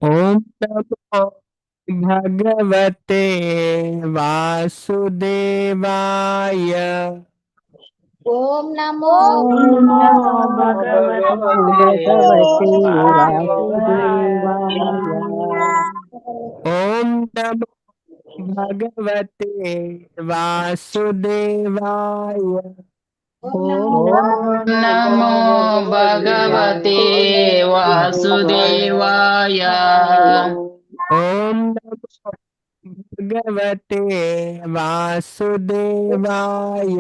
ಓಂ ನಮೋ ಭಗವತೆ ವಾಸುದೇವಾಯ. ಓಂ ನಮೋ ಓಂ ನಮೋ ಭಗವತೆ ಭಗವತೆ ವಾಸುದೇವಾಯ. ವಾಸುದೇವಾಯ. ಓಂ ನಮೋ ಭಗವತೆ ವಾಸುದೇವಾಯ. ಓಂ ಓಂ ನಮೋ ನಮೋ ಭಗವತೆ ಭಗವತೆ ವಾಸುದೇವಾಯ. ವಾಸುದೇವಾಯ. ಓಂ ನಮೋ ಭಗವತೆ ವಾಸುದೇವಾಯ.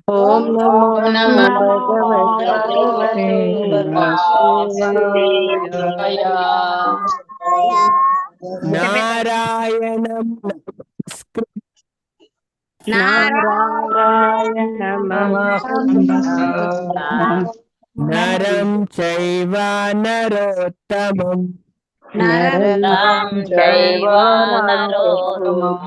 ಓಂ ಓಂ ನಮೋ ನಮೋ ಭಗವತೆ ಭಗವತೆ ವಾಸುದೇವಾಯ. ವಾಸುದೇವಾಯ. ನಾರಾಯಣಂ ನಮಸ್ಕೃತ್ಯ ನಾರಾಯಣ ನಮಸ್ಕೃತ್ಯ ನರಂ ಚೈವ ನರೋತ್ತಮಂ ನರಂ ನರಂ ಚೈವ ಚೈವ ನರೋತ್ತಮಂ ನರೋತ್ತಮಂ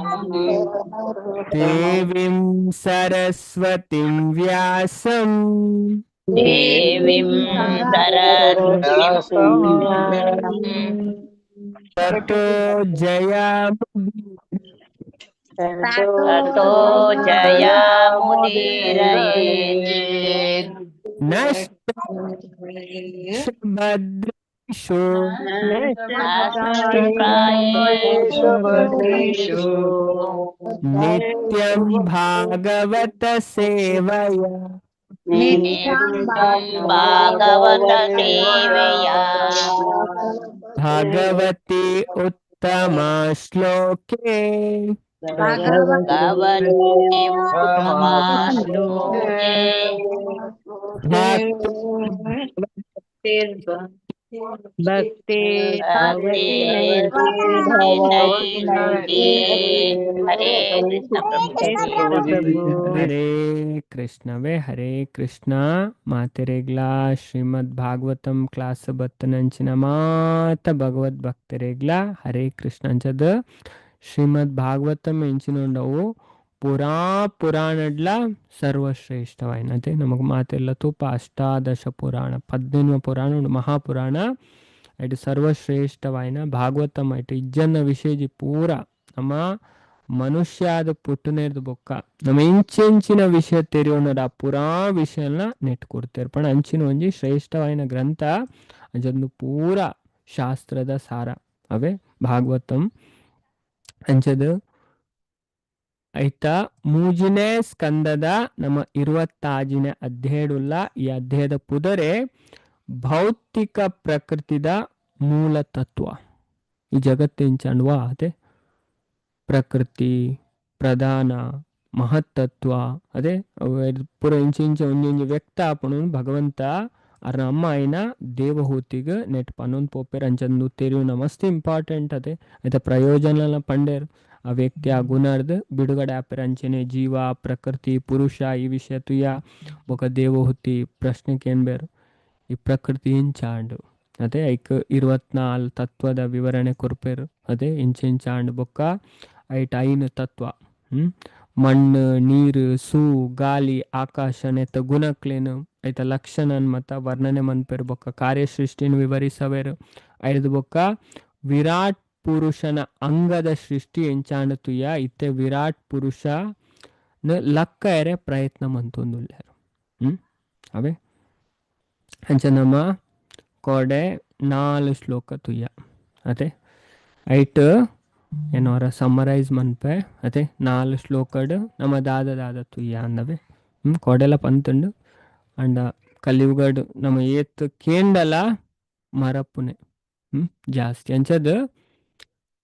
ದೇವೀಂ ಸರಸ್ವತಿಂ ವ್ಯಾಸಂ ದೇವೀಂ ಸರಸ್ವತಿಂ ಸರಸ್ವತಿಂ ವ್ಯಾಸಂ ತತೋ ಜಯಮುದೀರಯೇತ್. ತತೋ ತತೋ ಜಯಮುದೀರಯೇತ್. ಜಯಮುದೀರಯೇತ್. ನಷ್ಟ ಭದ್ರೇಷು ನಷ್ಟಪ್ರಾಯೇಷು ಭದ್ರೇಷು ನಿತ್ಯಂ ಭಾಗವತ ಸೇವಯ ನಿತ್ಯಂ ನಿತ್ಯಂ ಭಾಗವತ ಭಾಗವತ ಸೇವೆಯ ಸೇವೆಯ ಭಗವತಿ ಉತ್ತಮ ಶ್ಲೋಕೆ ಭಗವತಿ ಭಗವತಿ ಉತ್ತಮ ಶ್ಲೋಕೆ ಭಕ್ತಿ ಭಕ್ತಿ ಭವತಿ ಭಕ್ತಿ ನೈಷಿಕೆ. ನೈಷಿಕೆ. ಹರೇ ಕೃಷ್ಣ ಕೃಷ್ಣ ಪ್ರಭುಜಿ. ಪ್ರಭು. ಹರೇ ಕೃಷ್ಣವೇ ಹರೇ ಕೃಷ್ಣ. ಮಾತೆರೆಗ್ಲಾ ಶ್ರೀಮದ್ ಭಾಗವತಂ ಕ್ಲಾಸ್ ಬತ್ತನಂಚಿನ ಮಾತ ಭಗವದ್ ಭಕ್ತರೆಗ್ಲಾ ಹರೇ ಕೃಷ್ಣ. ಅಂಚದ ಶ್ರೀಮದ್ ಭಾಗವತಂ ಎಂಚಿನೊಂಡವು ಪುರಾ ಪುರಾಣಡ್ಲ ಸರ್ವಶ್ರೇಷ್ಠವಾಯಿನ. ಅದೇ ನಮಗೆ ಮಾತೆಲ್ಲ ತೂಪ ಅಷ್ಟಾದಶ ಪುರಾಣ 18 ಪುರಾಣ ಉಂಡು ಮಹಾಪುರಾಣ ಐಟ್ ಸರ್ವಶ್ರೇಷ್ಠವಾಯಿನ ಭಾಗವತಂ. ಐಟ್ ಇಜ್ಜನ್ನ ವಿಶೇಷ ಪೂರ ನಮ್ಮ ಮನುಷ್ಯಾದ ಪುಟ್ಟನೇರ್ದು ಬೊಕ್ಕ ನಮ್ಮ ಇಂಚೆಂಚಿನ ವಿಷಯ ತೆರಿಯೋಣರ ಆ ಪುರಾ ವಿಷಯನ ನೆಟ್ ಕೊಡ್ತೇವೆ. ಪಣ ಅಂಚಿನ ಒಂಜಿ ಶ್ರೇಷ್ಠವಾಯಿನ ಗ್ರಂಥ ಅಂಚಂದು ಪೂರ ಶಾಸ್ತ್ರದ ಸಾರ ಅವೇ ಭಾಗವತಂ. ಅಂಚದು ಐತ ಮೂಜಿನೇ ಸ್ಕಂದದ ನಮ್ಮ 26ನೇ ಅಧ್ಯಾಯಡುಲ್ಲ. ಈ ಅಧ್ಯಾಯದ ಪುದರೆ ಭೌತಿಕ ಪ್ರಕೃತಿದ ಮೂಲ ತತ್ವ. ಈ ಜಗತ್ತಿಂಚಣ್ವಾ ಅದೇ ಪ್ರಕೃತಿ ಪ್ರಧಾನ ಮಹತ್ತತ್ವ ಅದೇ ಪೂರ ಇಂಚ ಇಂಚ ಒಂಜೊಂಜಿ ವ್ಯಕ್ತ ಆಪಣು ಭಗವಂತ ಅರ್ನ ಅಮ್ಮ ಆಯ್ನ ದೇವಹೂತಿಗೆ ನೆಟ್ ಪನ್ನೊಂದು ಪೋಪೇರ್ ಅಂಚಂದು ತೆರಿವು ಮಸ್ತ್ ಇಂಪಾರ್ಟೆಂಟ್ ಅದೇ. ಐತ ಪ್ರಯೋಜನ ಪಂಡೇರ್ ಆ ವ್ಯಕ್ತಿ ಆ ಗುಣರ್ದು ಬಿಡುಗಡೆ ಆಪೇರ್. ಅಂಚನೆ ಜೀವ ಪ್ರಕೃತಿ ಪುರುಷ ಈ ವಿಷಯ ತುಯ ಬೊಕ ದೇವಹೂತಿ ಪ್ರಶ್ನೆ ಕೇನ್ಬೇರು ಈ ಪ್ರಕೃತಿ ಇಂಚಾಂಡು ಅದೇ ಐಕ್ 24 ತತ್ವದ ವಿವರಣೆ ಕೊರ್ಪೇರು ಅದೇ ಇಂಚ ಇಂಚಾಂಡು ಬೊಕ್ಕ ಐಟ್ ಐನು ತತ್ವ ಮಣ್ಣು ನೀರು ಸೂ ಗಾಲಿ ಆಕಾಶ ನೆತ್ತ ಗುಣಕ್ಲೇನು ಐತ ಲಕ್ಷಣನ್ ಮತ್ತ ವರ್ಣನೆ ಮನ್ಪೇರು ಬೊಕ್ಕ ಕಾರ್ಯ ಸೃಷ್ಟಿನ ವಿವರಿಸವೇರು. ಐದು ಬೊಕ್ಕ ವಿರಾಟ್ ಪುರುಷನ ಅಂಗದ ಸೃಷ್ಟಿ ಎಂಚಾಂಡು ತುಯ್ಯ ಇತ್ತೆ ವಿರಾಟ್ ಪುರುಷ ಲಕ್ಕ ಎರೆ ಪ್ರಯತ್ನ ಮಂತೊಂದುಲ್ಲೇರು. ಅವೇ ಅಂಚ ನಮ್ಮ ಕೋಡೆ 4 ಶ್ಲೋಕ ತುಯ್ಯ ಅದೇ ಐಟ್ ಏನೋರ ಸಮ್ಮರೈಸ್ ಮನ್ಪೆ ಅದೇ 4 ಶ್ಲೋಕಡ್ ನಮ್ಮ ದಾದ ದಾದ ತುಯ್ಯ ಅಂದವೆ. ಕೋಡೆಲ ಪಂತುಂಡು ಅಂಡ ಕಲಿಯುಗಡ್ ನಮ್ಮ ಏತ್ ಕೇಂಡಲ ಮರಪುನೆ ಜಾಸ್ತಿ ಅಂಚದ್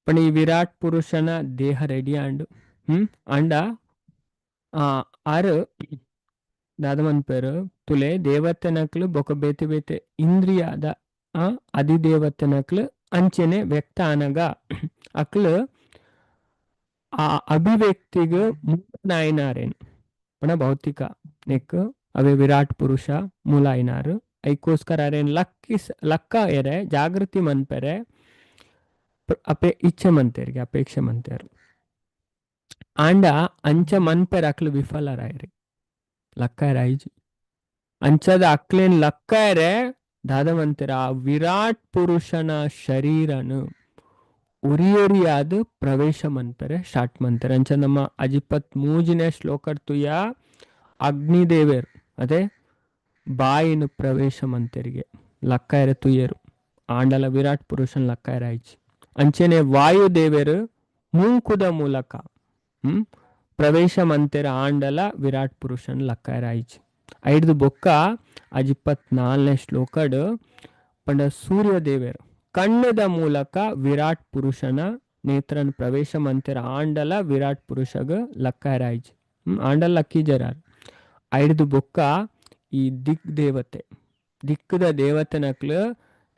ಪಣ ಈ ವಿರಾಟ್ ಪುರುಷನ ದೇಹ ರೆಡಿ ಆಂಡು ಅಂಡ ಆರು ದಾದ ಮನ್ಪೇರು ತುಲೆ ದೇವತೆನಕ್ಲು ಬೊಕ ಬೇತೆ ಬೇತೆ ಇಂದ್ರಿಯಾದ ಅಧಿದೇವತೆನಕ್ಲು ಅಂಚೆನೆ ವ್ಯಕ್ತ ಆನಗ ಅಕ್ಲು ಆ ಅಭಿವ್ಯಕ್ತಿಗೆ ಮೂಲ ನಾಯನಾರೇನು ಪಣ ಭೌತಿಕ ನೆಕ್ ಅವೇ ವಿರಾಟ್ ಪುರುಷ ಮೂಲ ಐನಾರು ಐಕೋಸ್ಕರ ಅರೇನ್ ಲಕ್ಕಿಸ್ ಲಕ್ಕ ಎರೆ ಜಾಗೃತಿ ಮನ್ಪೆರೆ ಅಪೇ ಇಚ್ಛೆ ಮಂತೇರಿಗೆ ಅಪೇಕ್ಷೆ ಮಂತೇರು ಆಂಡ ಅಂಚ ಮನ್ಪೆರ ಅಕ್ಲು ವಿಫಲರಾಯರಿ ಲಕ್ಕ ಐಜಿ ಅಂಚದ ಅಕ್ಲೇನ್ ಲಕ್ಕ ಎರೆ ದಾದವಂತರ ವಿರಾಟ್ ಪುರುಷನ ಶರೀರನು ಉರಿಯೊರಿಯಾದ ಪ್ರವೇಶ ಮನ್ಪೆರೆ ಸ್ಟಾರ್ಟ್ ಮಂತಾರೆ. ಅಂಚ ನಮ್ಮ ಅಜಿಪತ್ ಮೂಜಿನೇ ಶ್ಲೋಕರ್ತುಯ ಅಗ್ನಿದೇವೇರ್ ಅದೇ ಬಾಯಿನ ಪ್ರವೇಶ ಮಂತೆರಿಗೆ ಲಕ್ಕಾಯರ ತುಯ್ಯರು ಆಂಡಲ ವಿರಾಟ್ ಪುರುಷನ್ ಲಕ್ಕಾಯರ ಆಯ್ಚಿ. ಅಂಚನೆ ವಾಯುದೇವರು ಮೂಕುದ ಮೂಲಕ ಪ್ರವೇಶ ಮಂತೆರ ಆಂಡಲ ವಿರಾಟ್ ಪುರುಷನ್ ಲಕ್ಕಾಯರ ಆಯ್ಚಿ. ಐದು ಬೊಕ್ಕ ಅಜಿಪ್ಪತ್ನಾಲ್ನೇ ಶ್ಲೋಕಡ್ ಪಂಡ ಸೂರ್ಯದೇವರು ಕಣ್ಣದ ಮೂಲಕ ವಿರಾಟ್ ಪುರುಷನ ನೇತ್ರನ್ ಪ್ರವೇಶ ಮಂತೆರ ಆಂಡಲ ವಿರಾಟ್ ಪುರುಷಗ ಲಕ್ಕಾಯರ ಆಯ್ಚಿ. ಆಂಡಲ ಲಕ್ಕಿ ಜರಾರ್. ಐದು ಬೊಕ್ಕ ಈ ದಿಕ್ ದೇವತೆ ದಿಕ್ಕದ ದೇವತೆನಕ್ಲು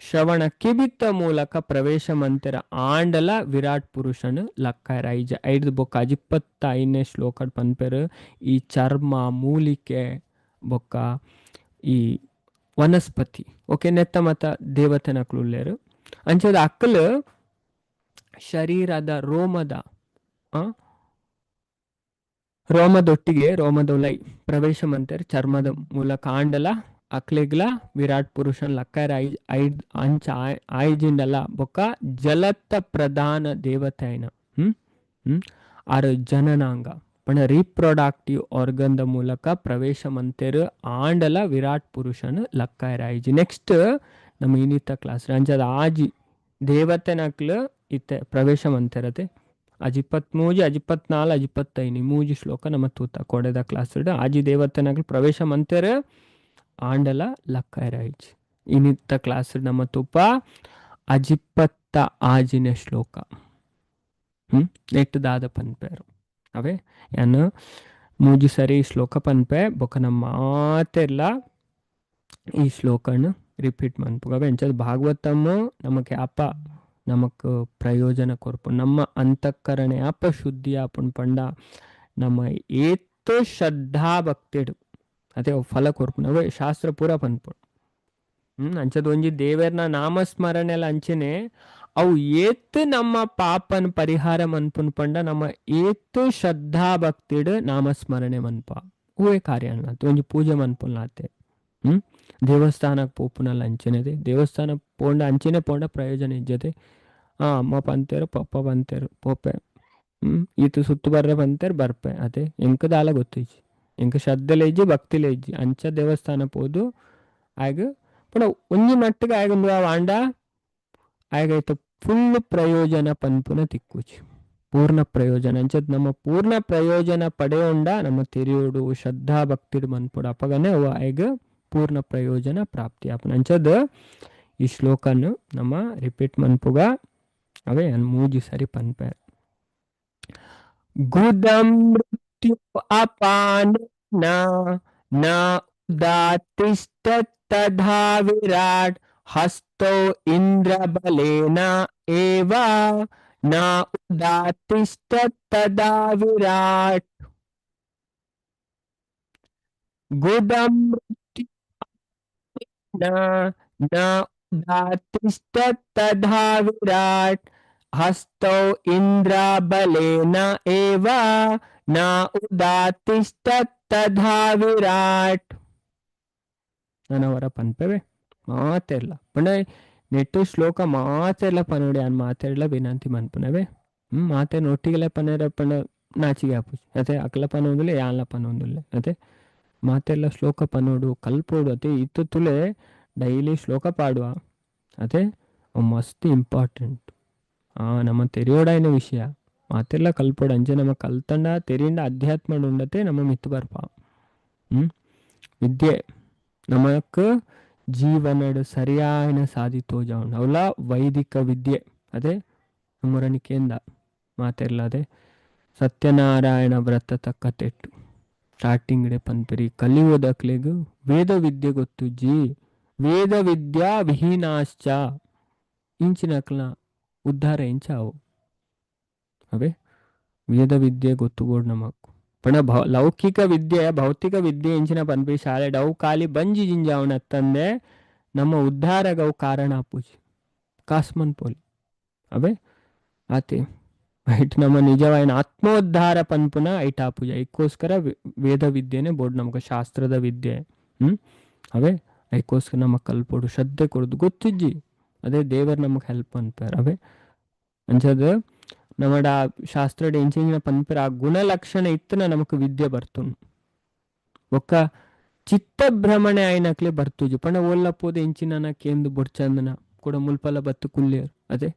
ಶ್ರವಣ ಕಿಬಿತ್ತ ಮೂಲಕ ಪ್ರವೇಶ ಮಂತೆರ ಆಂಡಲ ವಿರಾಟ್ ಪುರುಷನ ಲಕ್ಕಾಯರ ಐಜ. ಐದು ಬೊಕ್ಕ ಅಜಿಪ್ಪತ್ತೈದನೇ ಶ್ಲೋಕ ಪನ್ಪೆರು ಈ ಚರ್ಮ ಮೂಲಿಕೆ ಬೊಕ್ಕ ಈ ವನಸ್ಪತಿ ಓಕೆ ನೆತ್ತ ಮತ ದೇವತೆನಕ್ಲು ಉಲ್ಲೇರು. ಅಂಚದ ಅಕ್ಕಲು ಶರೀರದ ರೋಮದ ರೋಮದೊಟ್ಟಿಗೆ ರೋಮದೊಲೈ ಪ್ರವೇಶ ಮಂತೆರ್ ಚರ್ಮದ ಮೂಲಕ ಆಂಡಲ ಅಕ್ಲೆಗ್ಲ ವಿರಾಟ್ ಪುರುಷನ್ ಲಕ್ಕರ ಐದ್ ಅಂಚ ಆಯ್ಜಿಂಡಲ ಬೊಕ್ಕ ಜಲತ್ತ ಪ್ರಧಾನ ದೇವತೆ ಐನ ಹ್ಮ್ ಹ್ಮ್ ಆರು ಜನನಾಂಗ ಪಂಡ ರೀಪ್ರೊಡಕ್ಟಿವ್ ಆರ್ಗನ್ the ಮೂಲಕ ಪ್ರವೇಶ ಮಂತೆರ್ ಆಂಡಲ ವಿರಾಟ್ ಪುರುಷನ್ ಲಕ್ಕಾಯರ ಆಯ್ಜಿ. ನೆಕ್ಸ್ಟ್ ನಮ್ಮ ಇನ್ನಿತ್ತ ಕ್ಲಾಸ್ ಅಂಚದ ಆಜಿ ದೇವತೆನಕ್ಲು ಇತ್ತೆ ಪ್ರವೇಶ ಮಂತೆರತೆ ಅಜಿಪ್ಪತ್ಮೂಜಿ ಅಜಿಪ್ಪತ್ನಾಲ್ ಅಜಿಪ್ಪತ್ತೈನಿ ಮೂಜಿ ಶ್ಲೋಕ ನಮ್ಮ ತೂತ ಕೊಡೆದ ಕ್ಲಾಸ್ ಆಜಿ ದೇವತೆನಕ್ಲು ಪ್ರವೇಶ ಮಂತೆರ್ ಆಂಡಲ ಲಕ್ಕಾಯರ ಆಯ್ಜಿ. ಇನ್ನಿತ್ತ ಕ್ಲಾಸ್ ನಮ್ಮ ತುಪ್ಪ ಅಜಿಪ್ಪತ್ತ ಆಜಿನ ಶ್ಲೋಕ ನೆಟ್ ದಾದ ಪನ್ಪೇರು ಅವೇ ಯಾನು ಮೂಜಿ ಸರಿ ಶ್ಲೋಕ ಪನ್ಪೆ ಬೊಕ ನಮ್ಮ ಮಾತೆಲ್ಲ ಈ ಶ್ಲೋಕನ ರಿಪೀಟ್ ಮನ್ಪುಗ. ಅವೇ ಎಂಚದ ಭಾಗವತಮ್ಮ ನಮಗೆ ಅಪ್ಪ ನಮಕ್ ಪ್ರಯೋಜನ ಕೊರ್ಪು ನಮ್ಮ ಅಂತಃಕರಣೆ ಅಪ ಶುದ್ಧಿ ಆಪುಣ್ ಪಂಡ ನಮ್ಮ ಏತ್ ಶ್ರದ್ಧಾ ಭಕ್ತಿಡು ಅದೇ ಫಲ ಕೊರ್ಪುನ ಅವೇ ಶಾಸ್ತ್ರ ಪೂರ ಪನ್ಪುಂಡು. ಅಂಚದ ಒಂಜಿ ದೇವರ್ನ ನಾಮಸ್ಮರಣೆ ಎಲ್ಲ ಅಂಚನೆ ಅವು ಏತ್ ನಮ್ಮ ಪಾಪನ್ ಪರಿಹಾರ ಮನ್ಪುನ್ ಪಂಡ ನಮ್ಮ ಏತ್ ಶ್ರದ್ಧಾ ಭಕ್ತಿಡ್ ನಾಮಸ್ಮರಣೆ ಮನ್ಪ ಹೂವೇ ಕಾರ್ಯ ಅನ್ನಾತೆ ಒಂಜಿ ಪೂಜೆ ಮನ್ಪುಲ್ನಾತೆ. ದೇವಸ್ಥಾನಕ್ಕೆ ಪೋಪುನಲ್ಲ ಅಂಚನೆದೆ ದೇವಸ್ಥಾನ ಪೋಂಡ ಅಂಚನೆ ಪೋಂಡ ಪ್ರಯೋಜನ ಇಜ್ಜತೆ. ಅಮ್ಮ ಪಂತೇರು ಪಪ್ಪ ಪಂತೇರು ಪೋಪೆ ಈತ ಸುತ್ತು ಬರ್ರೆ ಪಂತೇರು ಬರ್ಪೆ ಅದೇ ಎಂಕ ದಾಲ ಗೊತ್ತಿಜ್ಜಿ ಎಂಕ ಶ್ರದ್ಧೆಲೆ ಇಜ್ಜಿ ಭಕ್ತಿಲೆ ಇಜ್ಜಿ ಅಂಚ ದೇವಸ್ಥಾನ ಪೋದು ಆಗ ಪಂಡ ಒಂಜಿ ಮಟ್ಟಿಗೆ ಆಗ ವಾಂಡ ಆಗ ಫುಲ್ ಪ್ರಯೋಜನ ಪನ್ಪುನ ತಿಕ್ಕುಚಿ ಪೂರ್ಣ ಪ್ರಯೋಜನ ಅಂಚದ್ ನಮ್ಮ ಪೂರ್ಣ ಪ್ರಯೋಜನ ಪಡೆಯೊಂಡ ನಮ್ಮ ತೆರಿಯೋಡು ಶ್ರದ್ಧಾ ಭಕ್ತಿಡು ಮನ್ಪುಡು ಅಪಗನೆ ಅವು ಆಗ ಪೂರ್ಣ ಪ್ರಯೋಜನ ಪ್ರಾಪ್ತಿ ಆಪುನ. ಅಂಚದ್ ಈ ಶ್ಲೋಕನು ನಮ್ಮ ರಿಪೀಟ್ ಮನ್ಪುಗ ಅವೇ ಮೂಜಿ ಸರಿ ಪನ್ಪೆ. ಗುದಂ ಮೃತ್ಯು ಅಪಾನ ನ ಉದಾತಿಷ್ಠ ತಥಾ ವಿರಾಟ್ ಹಸ್ತೋ ಇಂದ್ರ ಬಲೇನ ಏವ ನ ಉದಾತಿಷ್ಠ ತದಾ ವಿರಾಟ್. ಗುದಂ ಮೃತ್ಯು ನ ಉದಾತಿಷ್ಠ ತಥಾ ವಿರಾಟ್ ಹಸ್ತೌ ಇಂದ್ರ ಬಲೇನ ಏವ ನ ಉದಾತಿಷ್ಠ ತಥಾ ವಿರಾಟ್. ನನವರ ಪನ್ಪೆವೆ ಮಾತೆರ್ಲ ಪಂಡ ನೆಟ್ಟು ಶ್ಲೋಕ ಮಾತೆರ್ಲ ಪನೋಡಿ ಅನ್ ಮಾತೆರ್ಲ ವಿನಂತಿ ಮನ್ಪುನವೆ. ಮಾತೆ ನೊಟ್ಟಿಗೆಲ್ಲ ಪನೇರ ಪಂಡ ನಾಚಿಗೆ ಆಪುಜಿ ಅದೇ ಅಕ್ಲ ಪನೊಂದುಲ್ಲೆ ಯಾನ್ಲ ಪನೊಂದುಲ್ಲೆ ಅದೇ ಮಾತೆಲ್ಲ ಶ್ಲೋಕ ಪನೋಡು ಕಲ್ಪೋಡು ಅದೇ ಇತ್ತು ತುಲೆ ಡೈಲಿ ಶ್ಲೋಕ ಪಾಡುವ ಅದೇ ಮಸ್ತ್ ಇಂಪಾರ್ಟೆಂಟ್. ನಮ್ಮ ತೆರಿಯೋಡಾಯಿನ ವಿಷಯ ಮಾತೆಲ್ಲ ಕಲ್ಪೋಡು ಅಂಚೆ ನಮ್ಮ ಕಲ್ತಂಡ ತೆರಿಂಡ ಅಧ್ಯಾತ್ಮ ಉಂಡತೆ ನಮ್ಮ ಮಿತ್ತು ಬರ್ಪ. ವಿದ್ಯೆ ನಮಕ್ ಜೀವನಡ್ ಸರಿಯಾಯಿನ ಸಾದಿ ತೋಜಾವುಂಡು ಅವಲ ವೈದಿಕ ವಿದ್ಯೆ ಅದೇ ನಮ್ಮರನಿಕೇಂದ ಮಾತೆರ್ಲ ಅದೇ ಸತ್ಯನಾರಾಯಣ ವ್ರತ ತಕ್ಕತೆಟ್ಟು ಸ್ಟಾರ್ಟಿಂಗ್ ಪನ್ಪೆರಿ ಕಲಿಯೋದಕ್ಲೆಗ್ ವೇದ ವಿದ್ಯೆ ಗೊತ್ತುಜ್ಜಿ ವೇದ ವಿದ್ಯಾ ವಿಹೀನಾಶ್ಚ ಇಂಚಿನಕ್ಲ ಉದ್ಧಾರ ಇಂಚ ಅವು ಅವೇ ವೇದ ವಿದ್ಯೆ ಗೊತ್ತು ಬೋಡ್ ನಮಕ್ ಪಂಡ ಲೌಕಿಕ ವಿದ್ಯೆ ಭೌತಿಕ ವಿದ್ಯೆ ಇಂಚಿನ ಪನ್ಪಿ ಶಾಲೆ ಅವು ಖಾಲಿ ಬಂಜಿ ಜಿಂಜಾವಣ ತಂದೆ ನಮ್ಮ ಉದ್ಧಾರಗವು ಕಾರಣ ಆಪುಜಿ ಕಾಸ್ಮನ್ ಪೋಲಿ ಅವೇ ಆತೆ ಐಟ್ ನಮ್ಮ ನಿಜವಾಯಿನ ಆತ್ಮೋದ್ಧಾರ ಪನ್ಪುನ ಐಟ್ ಆಪುಜಿ. ಐಕ್ಕೋಸ್ಕರ ವೇದ ವಿದ್ಯೆನೆ ಬೋರ್ಡ್ ನಮಗ ಶಾಸ್ತ್ರದ ವಿದ್ಯೆ. ಅವೇ ಐಕೋಸ್ಕರ ನಮ್ಮ ಕಲ್ಪೊಡು, ಶ್ರದ್ಧೆ ಕೊರದು ಗೊತ್ತಿಜ್ಜಿ. ಅದೇ ದೇವರು ನಮಗೆ ಹೆಲ್ಪ್ ಅನ್ಪಾರ. ಅವೇ ಅಂಚದ ನಮ್ಮಡ ಶಾಸ್ತ್ರಡ್ ಎಂಚಿನ ಪನ್ಪೆರ್ ಆ ಗುಣಲಕ್ಷಣ ಇತ್ತನ ನಮಕ್ ವಿದ್ಯೆ ಬರ್ತುಂಡು. ಬೊಕ್ಕ ಚಿತ್ತ ಭ್ರಮಣೆ ಆಯ್ನಕ್ಲೆ ಬರ್ತುಜಿ. ಪಂಡ ಓಲ್ಲ ಪೋದು ಎಂಚಿನ ಕೇಂದು ಬೊಡ್ಚಂದನ ಕೂಡ ಮುಲ್ಪಲ ಬತ್ತು ಕುಲ್ಲೇರು. ಅದೇ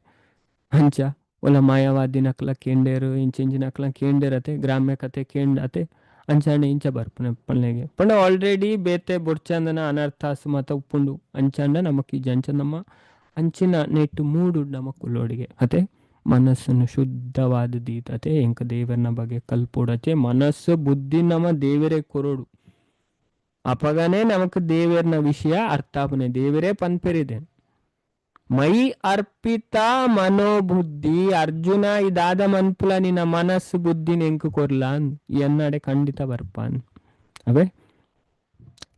ಅಂಚ ಒಲ್ಲ ಮಾಯಾವಾದಿನಕ್ಲ ಕೇಂಡೇರು, ಇಂಚಿಂಚಿನಕ್ಲ ಕೇಂಡೇರ್ ಅತೆ, ಗ್ರಾಮ್ಯ ಕತೆ ಕೇಂಡ ಅತೆ, ಅಂಚಾಂಡ ಇಂಚ ಬರ್ಪುನೆ ಪಲ್ಲೆಗೆ. ಪಂಡ ಆಲ್ರೆಡಿ ಬೇತೆ ಬೊಡ್ಚಂದನ ಅನರ್ಥಾಸು ಮತ ಉಪ್ಪುಂಡು. ಅಂಚಾಂಡ ನಮಕ್ ಇಜ್ಜಿ. ಅಂಚ ನಮ್ಮ ಅಂಚಿನ ನೆಟ್ಟು ಮೂಡು ನಮ್ಮ ಕುಲ್ಲೋಡಿಗೆ ಅತೆ ಮನಸ್ಸನ್ನು ಶುದ್ಧವಾದ ದೀತತೆ ಎಂಕ ದೇವರನ ಬಗ್ಗೆ ಕಲ್ಪೋಡತೆ ಮನಸ್ಸು ಬುದ್ಧಿ ನಮ್ಮ ದೇವರೇ ಕೊರೋಡು. ಅಪಗನೇ ನಮಕ್ ದೇವರನ ವಿಷಯ ಅರ್ಥಾಪನೆ ದೇವರೇ ಪನ್ಪೆರಿದೆ. ಮೈ ಅರ್ಪಿತ ಮನೋಬುದ್ಧಿ ಅರ್ಜುನ ಇದಾದ ಮನ್ಪುಲ ನಿನ್ನ ಮನಸ್ಸು ಬುದ್ಧಿ ನೆಂಕು ಕೊರ್ಲಾನ್ ಎನ್ನಡೆ ಖಂಡಿತ ಬರ್ಪಾನ್. ಅವೇ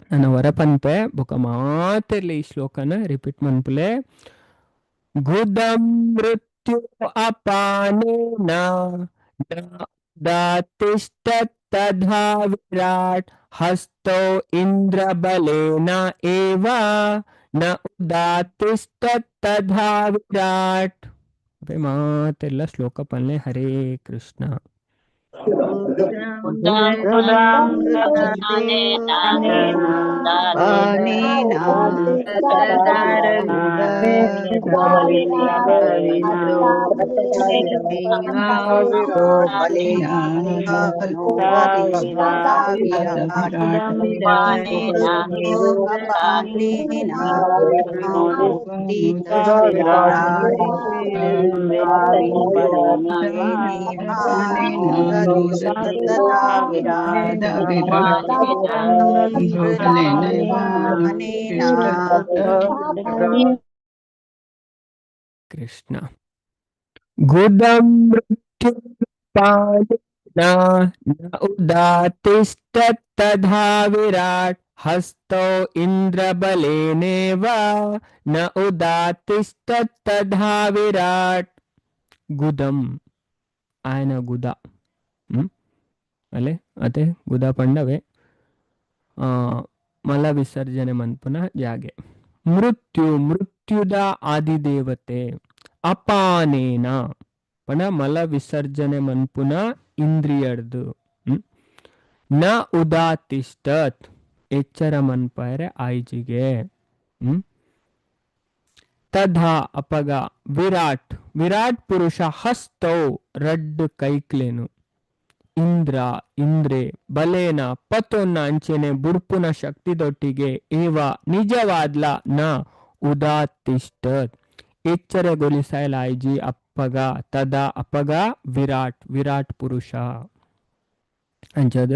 ನನ್ನ ವರ ಪನ್ಪೆ ಬೊಕ ಮಾತೆರ್ಲೆ ಈ ಶ್ಲೋಕನ ರಿಪೀಟ್ ಮನ್ಪುಲೆ. ಗುದಂ ಮೃತ್ಯು ಅಪಾನೇನ ದಾತಿಷ್ಠ ತಥಾ ವಿರಾಟ್ ಹಸ್ತೋ ಇಂದ್ರ ಬಲೇನ ಏವ ನ ಉದಾತಿಷ್ಠ ತಥಾ ವಿರಾಟ್. ಅವೇ ಮಾತೆಲ್ಲ ಶ್ಲೋಕ ಪನ್ಲೆ. ಹರೇ ಕೃಷ್ಣ. ಕೃಷ್ಣ. ಗುದಂ ಮೃತ್ಯು ಪಾನೇನ ನ ಉದಾತಿಷ್ಠ ತಥಾ ವಿರಾಟ್ ಹಸ್ತೋ ಇಂದ್ರ ಬಲೇನೇವ ನ ಉದಾತಿಷ್ಠ ತಥಾ ವಿರಾಟ್. ಗುದಂ ಆಯನ ಗುದ ಅಲೆ ಅತೆ ಗುದ ಪಂಡವೆ ಮಲ ವಿಸರ್ಜನೆ ಮನ್ಪುನ ಜಾಗೆ. ಮೃತ್ಯು ಮೃತ್ಯುದ ಆದಿದೇವತೆ ಅಪಾನೇನ ಪಣ ಮಲ ವಿಸರ್ಜನೆ ಮನ್ಪುನ ಇಂದ್ರಿಯರ್ದು ನ ಉದಾತಿಷ್ಠತ್ ಎಚ್ಚರ ಮನ್ಪಾಯರೆ ಆಯ್ಜಿಗೆ. ತಥಾ ಅಪಗ ವಿರಾಟ್ ವಿರಾಟ್ ಪುರುಷ ಹಸ್ತೌ ರಡ್ಡು ಕೈಕ್ಲೇನು ಇಂದ್ರ ಇಂದ್ರೆ ಬಲೇನ ಪತೊನ್ನ ಅಂಚೆನೆ ಬುಡ್ಪುನ ಶಕ್ತಿದೊಟ್ಟಿಗೆ ಏವ ನಿಜವಾದ್ಲ ನ ಉದಾತಿಷ್ಠ ಎಚ್ಚರಗೊಳಿಸಲಾಯ್ಜಿ ಅಪ್ಪಗ ತದ ಅಪಗ ವಿರಾಟ್ ವಿರಾಟ್ ಪುರುಷ ಅಂಚದ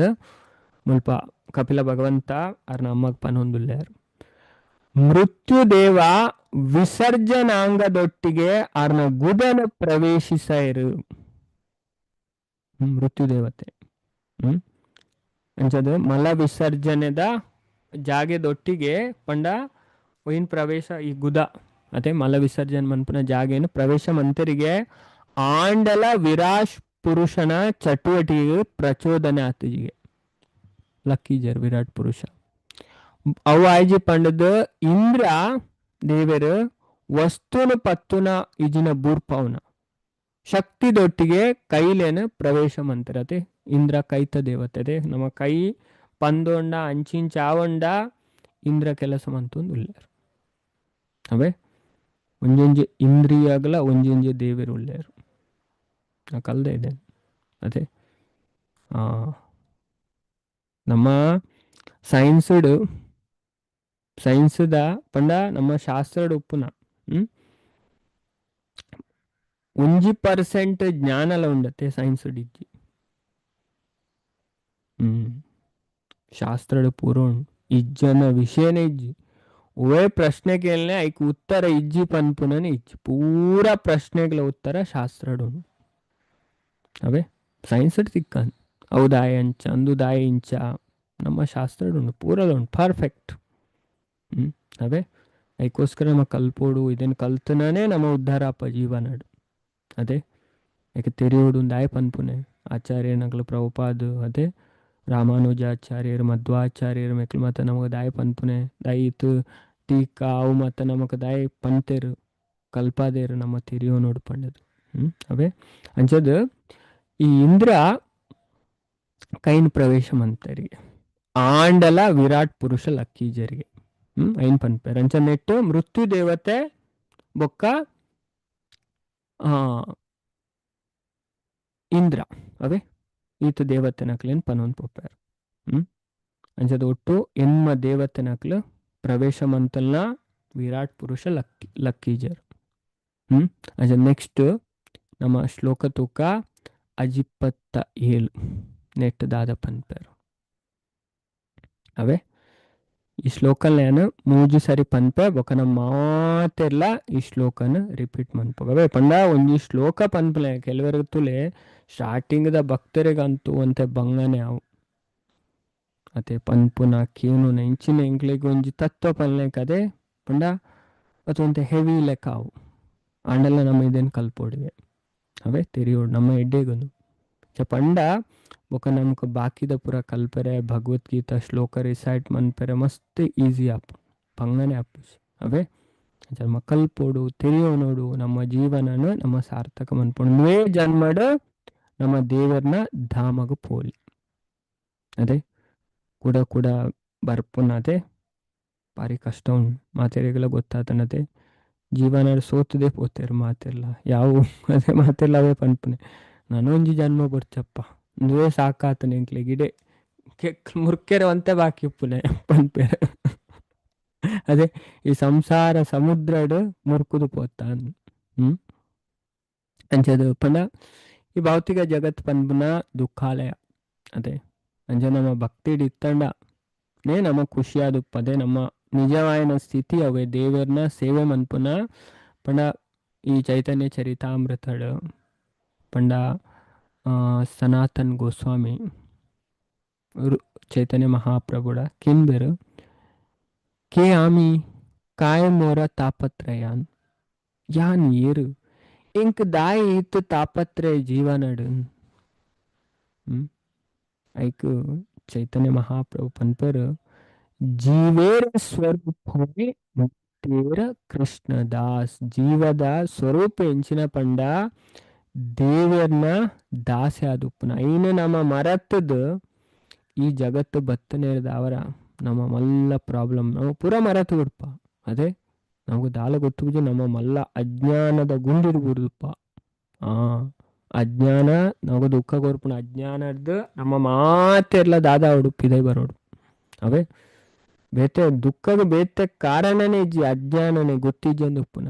ಮುಲ್ಪ ಕಪಿಲ ಭಗವಂತ ಅರ್ನ ಅಮ್ಮಗ್ ಪನೊಂದುಲ್ಲೇರು. ಮೃತ್ಯುದೇವ ವಿಸರ್ಜನಾಂಗದೊಟ್ಟಿಗೆ ಅರ್ನ ಗುದನ ಪ್ರವೇಶಿಸೈರು. ಮೃತ್ಯುದೇವತೆ ಅಂಚದ ಮಲ ವಿಸರ್ಜನೆದ ಜಾಗೆದೊಟ್ಟಿಗೆ ಪಂಡ ಒಯಿನ್ ಪ್ರವೇಶ ಈ ಗುದ ಅದೇ ಮಲ ವಿಸರ್ಜನೆ ಮನ್ಪುನ ಜಾಗೇನು ಪ್ರವೇಶ ಮಂತರಿಗೆ ಆಂಡಲ ವಿರಾಶ್ ಪುರುಷನ ಚಟುವಟಿಕೆ ಪ್ರಚೋದನೆ ಆತಜಿಗೆ. ಲಕ್ಕಿ ಜರ್ ವಿರಾಟ್ ಪುರುಷ ಅವು ಆಯ್ಜಿ ಪಂಡದ ಇಂದ್ರ ದೇವರು ವಸ್ತುನ ಪತ್ತುನ ಇಜಿನ ಬೂರ್ಪವನ ಶಕ್ತಿದೊಟ್ಟಿಗೆ ಕೈಲೇನ ಪ್ರವೇಶ ಮಂತಿರತೆ. ಇಂದ್ರ ಕೈತ ದೇವತೆ ನಮ್ಮ ಕೈ ಪಂದೊಂಡ ಅಂಚಿಂಚ ಆವಂಡ ಇಂದ್ರ ಕೆಲಸ ಮಂತೊಂದು ಉಲ್ಲೇರು. ಅವೇ ಒಂಜೊಂಜಿ ಇಂದ್ರಿಯಾಗಲ ಒಂಜೊಂಜಿ ದೇವರು ಉಲ್ಲೇರು. ನಾ ಕಲ್ದೆ ಇದೆ ಅದೇ. ನಮ್ಮ ಸೈನ್ಸ್ಡ್ ಸೈನ್ಸ್ದ ಪಂಡ ನಮ್ಮ ಶಾಸ್ತ್ರದ ಉಪ್ಪುನ 1% ಜ್ಞಾನಲ ಉಂಡತೆ ಸೈನ್ಸ್ ಇಜ್ಜಿ. ಶಾಸ್ತ್ರದ ಪೂರ ಉಂಡು ಇಜ್ಜನ ವಿಷಯನೇ ಇಜ್ಜಿ. ಒವೇ ಪ್ರಶ್ನೆ ಕೇಳನೆ ಐಕ್ ಉತ್ತರ ಇಜ್ಜಿ ಪನ್ಪುನನೆ ಇಜ್ಜಿ. ಪೂರ ಪ್ರಶ್ನೆಗಳ ಉತ್ತರ ಶಾಸ್ತ್ರಡ್ ಉಂಡು. ಅವೇ ಸೈನ್ಸ್ ತಿಕ್ಕನ್ ಅವು ದಾಯ ಅಂಚ ಅಂದು ದಾಯ ಇಂಚ ನಮ್ಮ ಶಾಸ್ತ್ರಡ್ ಉಂಡು ಪೂರದ ಉಂಡು ಪರ್ಫೆಕ್ಟ್. ಅವೇ ಐಕೋಸ್ಕರ ನಮ್ಮ ಕಲ್ಪೋಡು ಇದನ್ನು ಕಲ್ತನೇ ನಮ್ಮ ಉದ್ಧಾರ ಅಪ್ಪ ಜೀವನಡು. ಅದೇ ಯಾಕೆ ತೆರೆಯೋಡು ದಾಯ ಪನ್ಪುನೆ ಆಚಾರ್ಯನಗಲು ಪ್ರಭುಪಾದ ಅದೇ ರಾಮಾನುಜಾಚಾರ್ಯರು, ಮಧ್ವಾಚಾರ್ಯರು ಮೆಕ್ಲು ಮಾತ ನಮಗೆ ದಾಯ ಪನ್ಪುನೆ ದಾಯಿತು ಟೀಕಾ ಅವು ಮಾತ ನಮಕ್ ದಾಯ ಪಂತೇರು ಕಲ್ಪಾದೇರು ನಮ್ಮ ತಿರಿಯೋ ನೋಡು ಪಂಡದು. ಅವೇ ಅಂಚದು ಈ ಇಂದ್ರ ಕೈನ್ ಪ್ರವೇಶ ಮಂತರಿಗೆ ಆಂಡಲ ವಿರಾಟ್ ಪುರುಷ ಲಕ್ಕೀಜರಿಗೆ ಐನ್ ಪನ್ಪೇರ್. ಅಂಚ ನೆಟ್ಟು ಮೃತ್ಯು ದೇವತೆ ಬೊಕ್ಕ ಇಂದ್ರ ಅವೇ ಈತ ದೇವತೆನಕ್ಲೇನ್ ಪನೊಂದು ಪೋಪೇರ್. ಅಂಚದ ಒಟ್ಟು ಎನ್ಮ ದೇವತೆನಕ್ಲು ಪ್ರವೇಶ ಮಂತಲ್ನ ವಿರಾಟ್ ಪುರುಷ ಲಕ್ಕೀಜರ್. ಅಂಚ ನೆಕ್ಸ್ಟ್ ನಮ್ಮ ಶ್ಲೋಕ ತೂಕ 27 ನೆಟ್ ದಾದ ಪನ್ಪೇರು. ಅವೇ ಈ ಶ್ಲೋಕನ್ ಮೂಜಿ ಸರಿ ಪನ್ಪೆ ಬೊಕ ನಮ್ಮ ಮಾತೆರ್ಲ ಈ ಶ್ಲೋಕನ ರಿಪೀಟ್ ಮನ್ಪೊಗ. ಅವೇ ಪಂಡ ಒಂಜಿ ಶ್ಲೋಕ ಪನ್ಪಲೆ ಕೆಲವರಿಗೆ ತುಲೆ ಸ್ಟಾರ್ಟಿಂಗ್ ದ ಭಕ್ತರಿಗಂತೂ ಒಂತೆ ಬಂಗನೆ ಅವು ಅತೆ ಪನ್ಪುನ ಕೇನುನ ಇಂಚಿನ ಎಂಕ್ಲೆಗ್ ಒಂಜಿ ತತ್ವ ಪನ್ಲೆ ಕದೆ ಪಂಡ ಅದು ಒಂತೆ ಹೆವಿ ಲೆಕ್ಕ ಅವು ಆಂಡಲ ನಮ್ಮ ಇದೇನು ಕಲ್ಪೋಡಿಗೆ ಅವೇ ತೆರಿಯೋಡು ನಮ್ಮ ಎಡ್ಡೆಗೊಂದು ಚ ಪಂಡ ಬೊಕ ನಮಕ್ ಬಾಕಿದ ಪೂರ ಕಲ್ಪರೆ ಭಗವದ್ಗೀತಾ ಶ್ಲೋಕ ರಿಸೈಟ್ ಮನ್ಪೆರೆ ಮಸ್ತ್ ಈಸಿ ಆಪು ಬಂಗನೆ ಆಪು. ಅವೇ ನಮ್ಮ ಕಲ್ಪೋಡು ತೆರಿಯೋ ನೋಡು ನಮ್ಮ ಜೀವನನ ನಮ್ಮ ಸಾರ್ಥಕ ಮನ್ಪೋಡು ವೇ ಜನ್ಮಡ್ ನಮ್ಮ ದೇವರ್ನ ಧಾಮಗ ಪೋಲಿ. ಅದೇ ಕೂಡ ಕೂಡ ಬರ್ಪುನತೆ ಭಾರಿ ಕಷ್ಟ ಉಂಡು ಮಾತೆರೆಗೆಲ್ಲ ಗೊತ್ತಾತನತೆ ಜೀವನ ಸೋತದೆ ಪೋತೇರು ಮಾತೆಲ್ಲ ಯಾವ ಅದೇ ಮಾತೆಲ್ಲ ಅವೇ ಪನ್ಪುನೆ ನಾನೊಂಜಿ ಜನ್ಮ ಬೊರ್ಚಪ್ಪ ಇಂದುವೇ ಸಾಕಾತನೆ ಎಂಕ್ಲೆ ಗಿಡೆ ಮುರ್ಕೆರೆ ಒಂತೆ ಬಾಕಿ ಉಪ್ಪುನೆ ಪನ್ಪೇರು. ಅದೇ ಈ ಸಂಸಾರ ಸಮುದ್ರಡ್ ಮುರ್ಕುದು ಪೋತಾನ್. ಅಂಚದು ಪಂಡ ಈ ಭೌತಿಕ ಜಗತ್ ಪನ್ಪುನ ದುಃಖಾಲಯ. ಅದೇ ಅಂಚ ನಮ್ಮ ಭಕ್ತಿ ಇತ್ತಂಡ ನೇ ನಮ್ಮ ಖುಷಿಯಾದುಪ್ಪದೆ ನಮ್ಮ ನಿಜವಾಯನ ಸ್ಥಿತಿ ಅವೇ ದೇವರ್ನ ಸೇವೆ ಮನ್ಪುನ. ಪಂಡ ಈ ಚೈತನ್ಯ ಚರಿತಾಮೃತಡ್ ಪಂಡ ಸನಾತನ್ ಗೋಸ್ವಾಮಿ ಚೈತನ್ಯ ಮಹಾಪ್ರಭುಡ ಕಿನ್ಬೆರು ಕೆ ಆಮಿ ಕಾಯ ಮೋರ ತಾಪತ್ರಯಾನ್ ಯಾನ್ ಏರು ಇಂಕ್ ದಾಯಿ ಇತ್ತು ತಾಪತ್ರಯ ಜೀವನಡು. ಐಕ್ ಚೈತನ್ಯ ಮಹಾಪ್ರಭು ಪನ್ಪರು ಜೀವೇರ ಸ್ವರೂಪವೇ ಮುಕ್ತೇರ ಕೃಷ್ಣದಾಸ್. ಜೀವದ ಸ್ವರೂಪ ಎಂಚಿನ ಪಂಡ ದೇವರ್ನ ದಾಸೆ ಆದುಪ್ಪುನ ಐನ ನಮ್ಮ ಮರತ್ತದ ಈ ಜಗತ್ತು ಬತ್ತನೇರ್ದ ಅವರ ನಮ್ಮ ಮಲ್ಲ ಪ್ರಾಬ್ಲಮ್ ನಾವು ಪೂರ ಮರತು ಬಿಡ್ಪ. ಅದೇ ನಮಗೆ ದಾಲ ಗೊತ್ತು ನಮ್ಮ ಮಲ್ಲ ಅಜ್ಞಾನದ ಗುಂಡಿರ್ಬುರ್ದಪ್ಪ. ಆ ಅಜ್ಞಾನ ನಮಗೆ ದುಃಖ ಕೊರ್ಪುನ ಅಜ್ಞಾನದ ನಮ್ಮ ಮಾತೆರ್ಲ ದಾದಾ ಉಡುಪಿದೆ ಬರೋಡು. ಅವೇ ಬೇತೆ ದುಃಖದ ಬೇತೆ ಕಾರಣನೇ ಇಜ್ಜಿ ಅಜ್ಞಾನನೇ ಗೊತ್ತಿಜ್ಜಂದು ಉಪ್ಪುನ.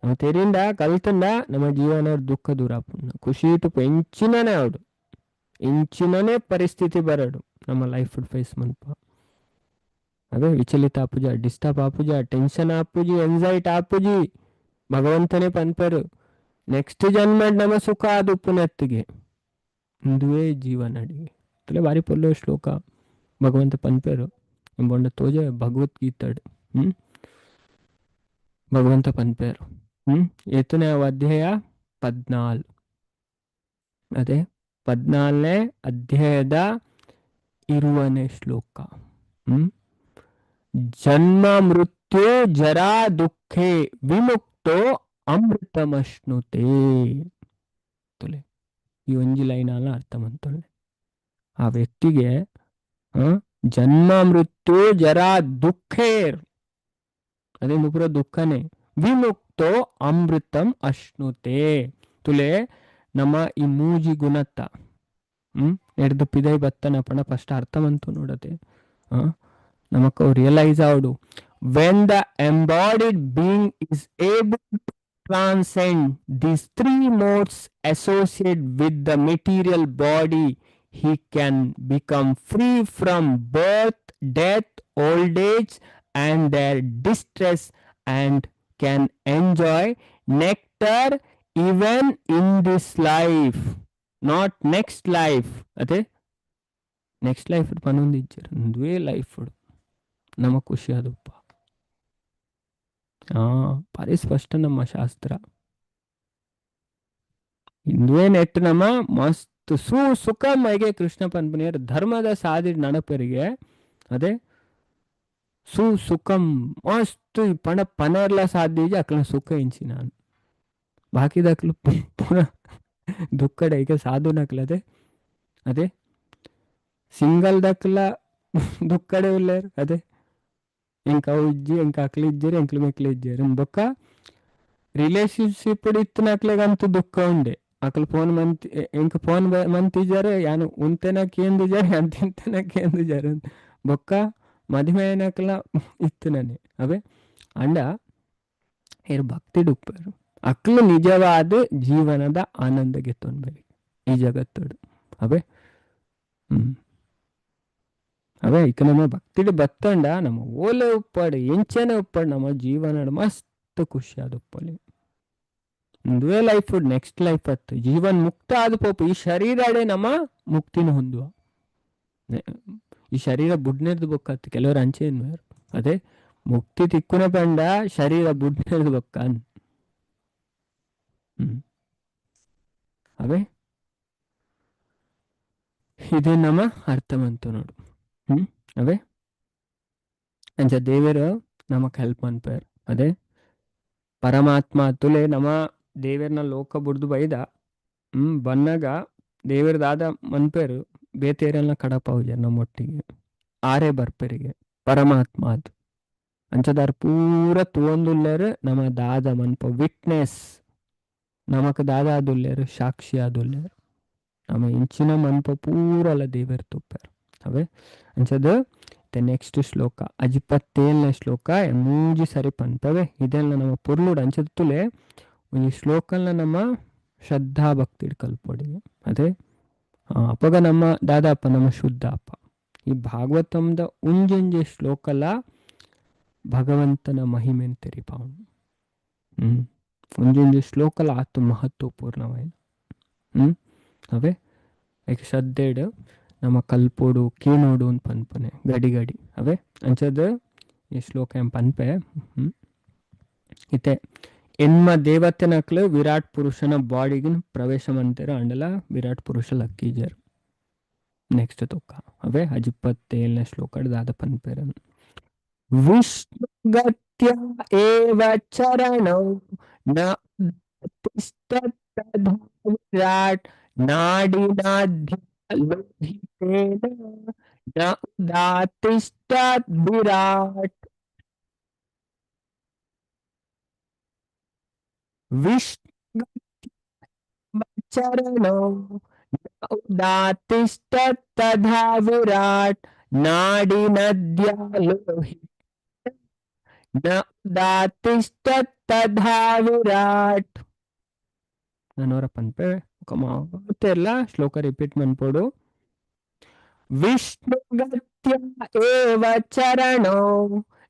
ನಮ್ಮ ತೆರಿಂದ ಕಲ್ತಂಡ ನಮ್ಮ ಜೀವನ ದುಃಖ ದೂರ ಆಪುಂಡು ಖುಷಿ ಇಟ್ಟು ಎಂಚಿನನೇ ಅವಡು ಎಂಚಿನನೇ ಪರಿಸ್ಥಿತಿ ಬರಡು ನಮ್ಮ ಲೈಫ್ ಫೇಸ್ ಮನ್ಪ. ಅದೇ ವಿಚಲಿತ ಆಪುಜ ಡಿಸ್ಟರ್ಬ್ ಆಪುಜ ಟೆನ್ಷನ್ ಆಪುಜಿ ಎಂಗ್ಸೈಟ್ ಆಪುಜಿ. ಭಗವಂತನೇ ಪನ್ಪರು ನೆಕ್ಸ್ಟ್ ಜನ್ಮ ನಮ್ಮ ಸುಖ ಅದು ಪುನತ್ತಿಗೆ ಇಂದುವೇ ಜೀವನ ಅಡಿಗೆ ತಲೆ ಬಾರಿ ಪೊಲ್ಲೋ ಶ್ಲೋಕ ಭಗವಂತ ಪನ್ಪೇರು ಎಂಬೊಂಡ ತೋಜ ಭಗವದ್ಗೀತಾಡು. ಭಗವಂತ ಪನ್ಪೇರು ಎತ್ತನೇ ಅಧ್ಯಾಯ 14 ಅದೇ 14ನೇ ಅಧ್ಯಾಯದ 20ನೇ ಶ್ಲೋಕ. ಜನ್ಮ ಮೃತ್ಯು ಜರಾ ದುಃಖೇ ವಿಮುಕ್ತೋ ಅಮೃತಮಶ್ನುತೆ. ತುಲೆ ಈ ಒಂಜಿ ಲೈನ್ ಅಲ್ಲ ಅರ್ಥ ಮಂತೊಳ್ಳೆ ಆ ವ್ಯಕ್ತಿಗೆ ಜನ್ಮ ಮೃತ್ಯು ಜರಾ ದುಃಖೇರ್ ಅದೇ ಪೂರ ದುಃಖನೇ ವಿಮುಕ್ತೋ ಅಮೃತಂ ಅಶ್ನುತೆ. ತುಲೆ ನಮ್ಮ ಈ ಮೂಜಿ ಗುಣತ್ತ ಎಡ್ದು ಪಿದೈ ಬತ್ತನ ಪಣ ಫಸ್ಟ್ ಅರ್ಥ ಮಂತು ನೋಡತೆ. ನಮಕ್ realise ಆವಡು when the embodied being is able to transcend these three modes associated with the material body, he can become free from birth, death, old age, and their distress, and can enjoy nectar even in this life, not next life. ಅದೇ next life ಪನೊಂದು ಇಜ್ಜರು ಒಂದುವೇ life ನಮ್ಮ ಖುಷಿ ಅದಪ್ಪ. ಭಾರಿ ಸ್ಪಷ್ಟ ನಮ್ಮ ಶಾಸ್ತ್ರ. ಇಂದುವೇ ನೆಟ್ ನಮ್ಮ ಮಸ್ತ್ ಮಸ್ತ್ ಸು ಸುಖಮೈಗೆ ಕೃಷ್ಣ ಪನ್ಪುನಿಯರ್ ಧರ್ಮದ ಸಾದಿ ನಡಪರಿಗೆ ಅದೇ ಸು ಸುಖಂ ಮಸ್ತ್ ಪಣ ಪನೆರ್ಲ ಸಾಧ್ಯ ಅಕ್ಲ ಸುಖ ಇಂಚಿ ನಾನು ಬಾಕಿದಕ್ಲು ಪುನಃ ದುಃಖಡ ಈಗ ಸಾಧು ನಕ್ಲದೆ ಅದೇ ಸಿಂಗಲ್ ದಕ್ಲ ದುಃಖಡೆ ಉಲ್ಲೇರ್ ಅದೇ ಎಂಕ ಅವು ಇಜ್ಜಿ ಎಂಕ ಅಕ್ಲು ಇಜ್ಜೇರು ಎಂಕ್ಲು ಮೆಕ್ಲು ಇಜ್ಜೇರು ಬೊಕ್ಕ ರಿಲೇಶನ್ಶಿಪ್ ಇತ್ತಿನಕ್ಲೆಗಂತೂ ದುಃಖ ಉಂಡೆ ಅಕ್ಲು ಫೋನ್ ಮಂತ್ ಎಂಕ್ ಫೋನ್ ಮಂತಿಜಾರು ಯಾನು ಉಂತೆನ ಕೇಂದಿಜಾರು ಯಾನ್ ತಿಂತೆನ ಕೇಂದಿಜಾರು ಬೊಕ್ಕ ಮದಿಮೆ ಇತ್ತುನನೆ ಅವೇ ಅಂಡ ಏರ್ ಭಕ್ತಿ ಡುಪ್ಪರು ಅಕ್ಲು ನಿಜವಾದ ಜೀವನದ ಆನಂದ ಗೆತ್ತೊಂಬೇರಿ ಈ ಜಗತ್ತೋಡು ಅವೇ ಹ್ಮ್ ಅವೇ ಇಕ ನಮ್ಮ ಭಕ್ತಿಡು ಬತ್ತಂಡ ನಮ್ಮ ಓಲೆ ಉಪ್ಪಾಡು ಎಂಚನೆ ಉಪ್ಪಾಡು ನಮ್ಮ ಜೀವನ ಮಸ್ತ್ ಖುಷಿ ಆದ ಉಪ್ಪಲಿ ಒಂದುವೇ life next life ಅತ್ತು ಜೀವನ್ ಮುಕ್ತ ಆದ ಪೋಪು ಈ ಶರೀರಡೆ ನಮ್ಮ ಮುಕ್ತಿನ ಹೊಂದುವ ಈ ಶರೀರ ಬುಡ್ನೆರ್ದು ಬೊಕ್ಕತ್ತು ಕೆಲವರು ಅಂಚೆ ಎನ್ನುವರು ಅದೇ ಮುಕ್ತಿ ತಿಕ್ಕುನ ಪಂಡ ಶರೀರ ಬುಡ್ನೆರ್ದು ಬೊಕ್ಕ ಹ್ಮ್ ಅವೇ ಇದೇ ನಮ್ಮ ಅರ್ಥವಂತು ನೋಡು ಹ್ಮ್ ಅವೇ ಅಂಚ ದೇವರು ನಮಕ್ ಹೆಲ್ಪ್ ಮನ್ಪೇರ್ ಅದೇ ಪರಮಾತ್ಮ ತುಲೆ ನಮ್ಮ ದೇವೆರ್ನ ಲೋಕ ಬುಡ್ದು ಬೈದ ಬನ್ನಗ ದೇವರ ದಾದ ಮನ್ಪೇರು ಬೇತೇರೆಲ್ಲ ಕಡಪಾವುಜ ನಮ್ಮೊಟ್ಟಿಗೆ ಆರೇ ಬರ್ಪೆರಿಗೆ ಪರಮಾತ್ಮ ಅದು ಅಂಚದಾರ್ ಪೂರ ತೂವೊಂದುಲ್ಲೆರ್ ನಮ್ಮ ದಾದ ಮನ್ಪ ವಿಟ್ನೆಸ್ ನಮಕ್ ದಾದ ಆದುಲ್ಲೆರ್ ಸಾಕ್ಷಿ ಆದುಲ್ಲೆರ್ ನಮ್ಮ ಇಂಚಿನ ಮನ್ಪ ಪೂರಲ ದೇವೆರ್ ತೂಪೆರ್ ಅವೇ ಅಂಚದ ನೆಕ್ಸ್ಟ್ ಶ್ಲೋಕ ಅಜಿಪತ್ತೇಳನೇ ಶ್ಲೋಕ ಮೂಜಿ ಸರಿ ಪನ್ಪವೆ ಇದೆಲ್ಲ ನಮ್ಮ ಪೊರ್ಲುಡು ಅಂಚದ ತುಲೆ ಒಂಜಿ ಶ್ಲೋಕಲ್ನ ನಮ್ಮ ಶ್ರದ್ಧಾ ಭಕ್ತಿ ಕಲ್ಪೊಡಿ ಅದೇ ಅಪಗ ನಮ್ಮ ದಾದಾಪ ನಮ್ಮ ಶುದ್ಧ ಅಪ್ಪ ಈ ಭಾಗವತಂದ ಉಂಜೊಂಜಿ ಶ್ಲೋಕಲ ಭಗವಂತನ ಮಹಿಮೆನ್ ತೆರಿಪಾವುಂಡು ಹ್ಮ್ ಒಂಜೊಂಜಿ ಶ್ಲೋಕಲ ಆತು ಮಹತ್ವಪೂರ್ಣವಾಯಿನ ಹ್ಮ್ ಅವೇ ಐಕ್ ಶ್ರದ್ಧೆಡ್ ನಮ್ಮ ಕಲ್ಪೋಡು ಕೇನೋಡು ಅಂತ ಪನ್ಪನೆ ಗಡಿ ಗಡಿ ಅವೇ ಅಂಚದ ಈ ಶ್ಲೋಕ ಏಂ ಪನ್ಪೆ ಹ್ಮ್ ಇತ್ತೆ ಎನ್ಮ ದೇವತೆನಕ್ಲು ವಿರಾಟ್ ಪುರುಷನ ಬಾಡಿಗೆ ಪ್ರವೇಶ ಮಂತೆರ್ ಅಂಡಲ ವಿರಾಟ್ ಪುರುಷ ಲಕ್ಕೀಜರ್ ನೆಕ್ಸ್ಟ್ ತೊಕ್ಕ ಅವೇ ಅಜಿಪ್ಪತ್ತೇಳನೇ ಶ್ಲೋಕ ದಾದ ಪನ್ಪೆರ್ ವಿಷ್ಣುಗತ್ಯ ಏವ ಚರಣೌ ನ ತಿಷ್ಠತ್ ವಿರಾಟ್ ನಾಡಿನಾಧ್ಯ ಲೋಹಿತೇನ ನ ಉದಾತಿಷ್ಠತ್ ವಿರಾಟ್ ವಿಷ್ಣು ಚರಣೌ ನ ಉದಾತಿಷ್ಠತ್ ತಥಾ ವಿರಾಟ್ ನಾಡಿ ನದ್ಯ ಲೋಹಿತ ನ ಉದಾತಿಷ್ಠತ್ ತಥಾ ವಿರಾಟ್ ನನೋರ ಪನ್ಪೆ ఒక ಮಾತೆಲ್ಲ ಶ್ಲೋಕ ರಿಪೀಟ್ ಮನ್ಪೊಡು ವಿಷ್ಣುಗತ್ಯ ಏವ ಚರಣೌ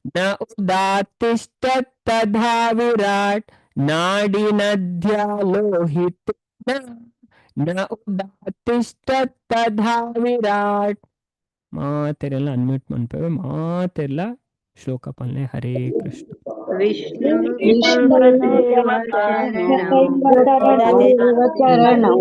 ನ ಉದಾತಿಷ್ಠತ್ ತಥಾ ವಿರಾಟ್ ನಾಡಿ ನದ್ಯ ಲೋಹಿತ ನ ಉದಾತಿಷ್ಠತ್ ತಥಾ ವಿರಾಟ್ ಮಾತೆರೆಲ್ಲ ಅನ್ಮ್ಯೂಟ್ ಮನ್ಪೆವೆ ಮಾತೆಲ್ಲ ಶ್ಲೋಕ ಪನ್ಲೆ ಹರೇ ಕೃಷ್ಣ ವಿಷ್ಣು ಚರಣೌ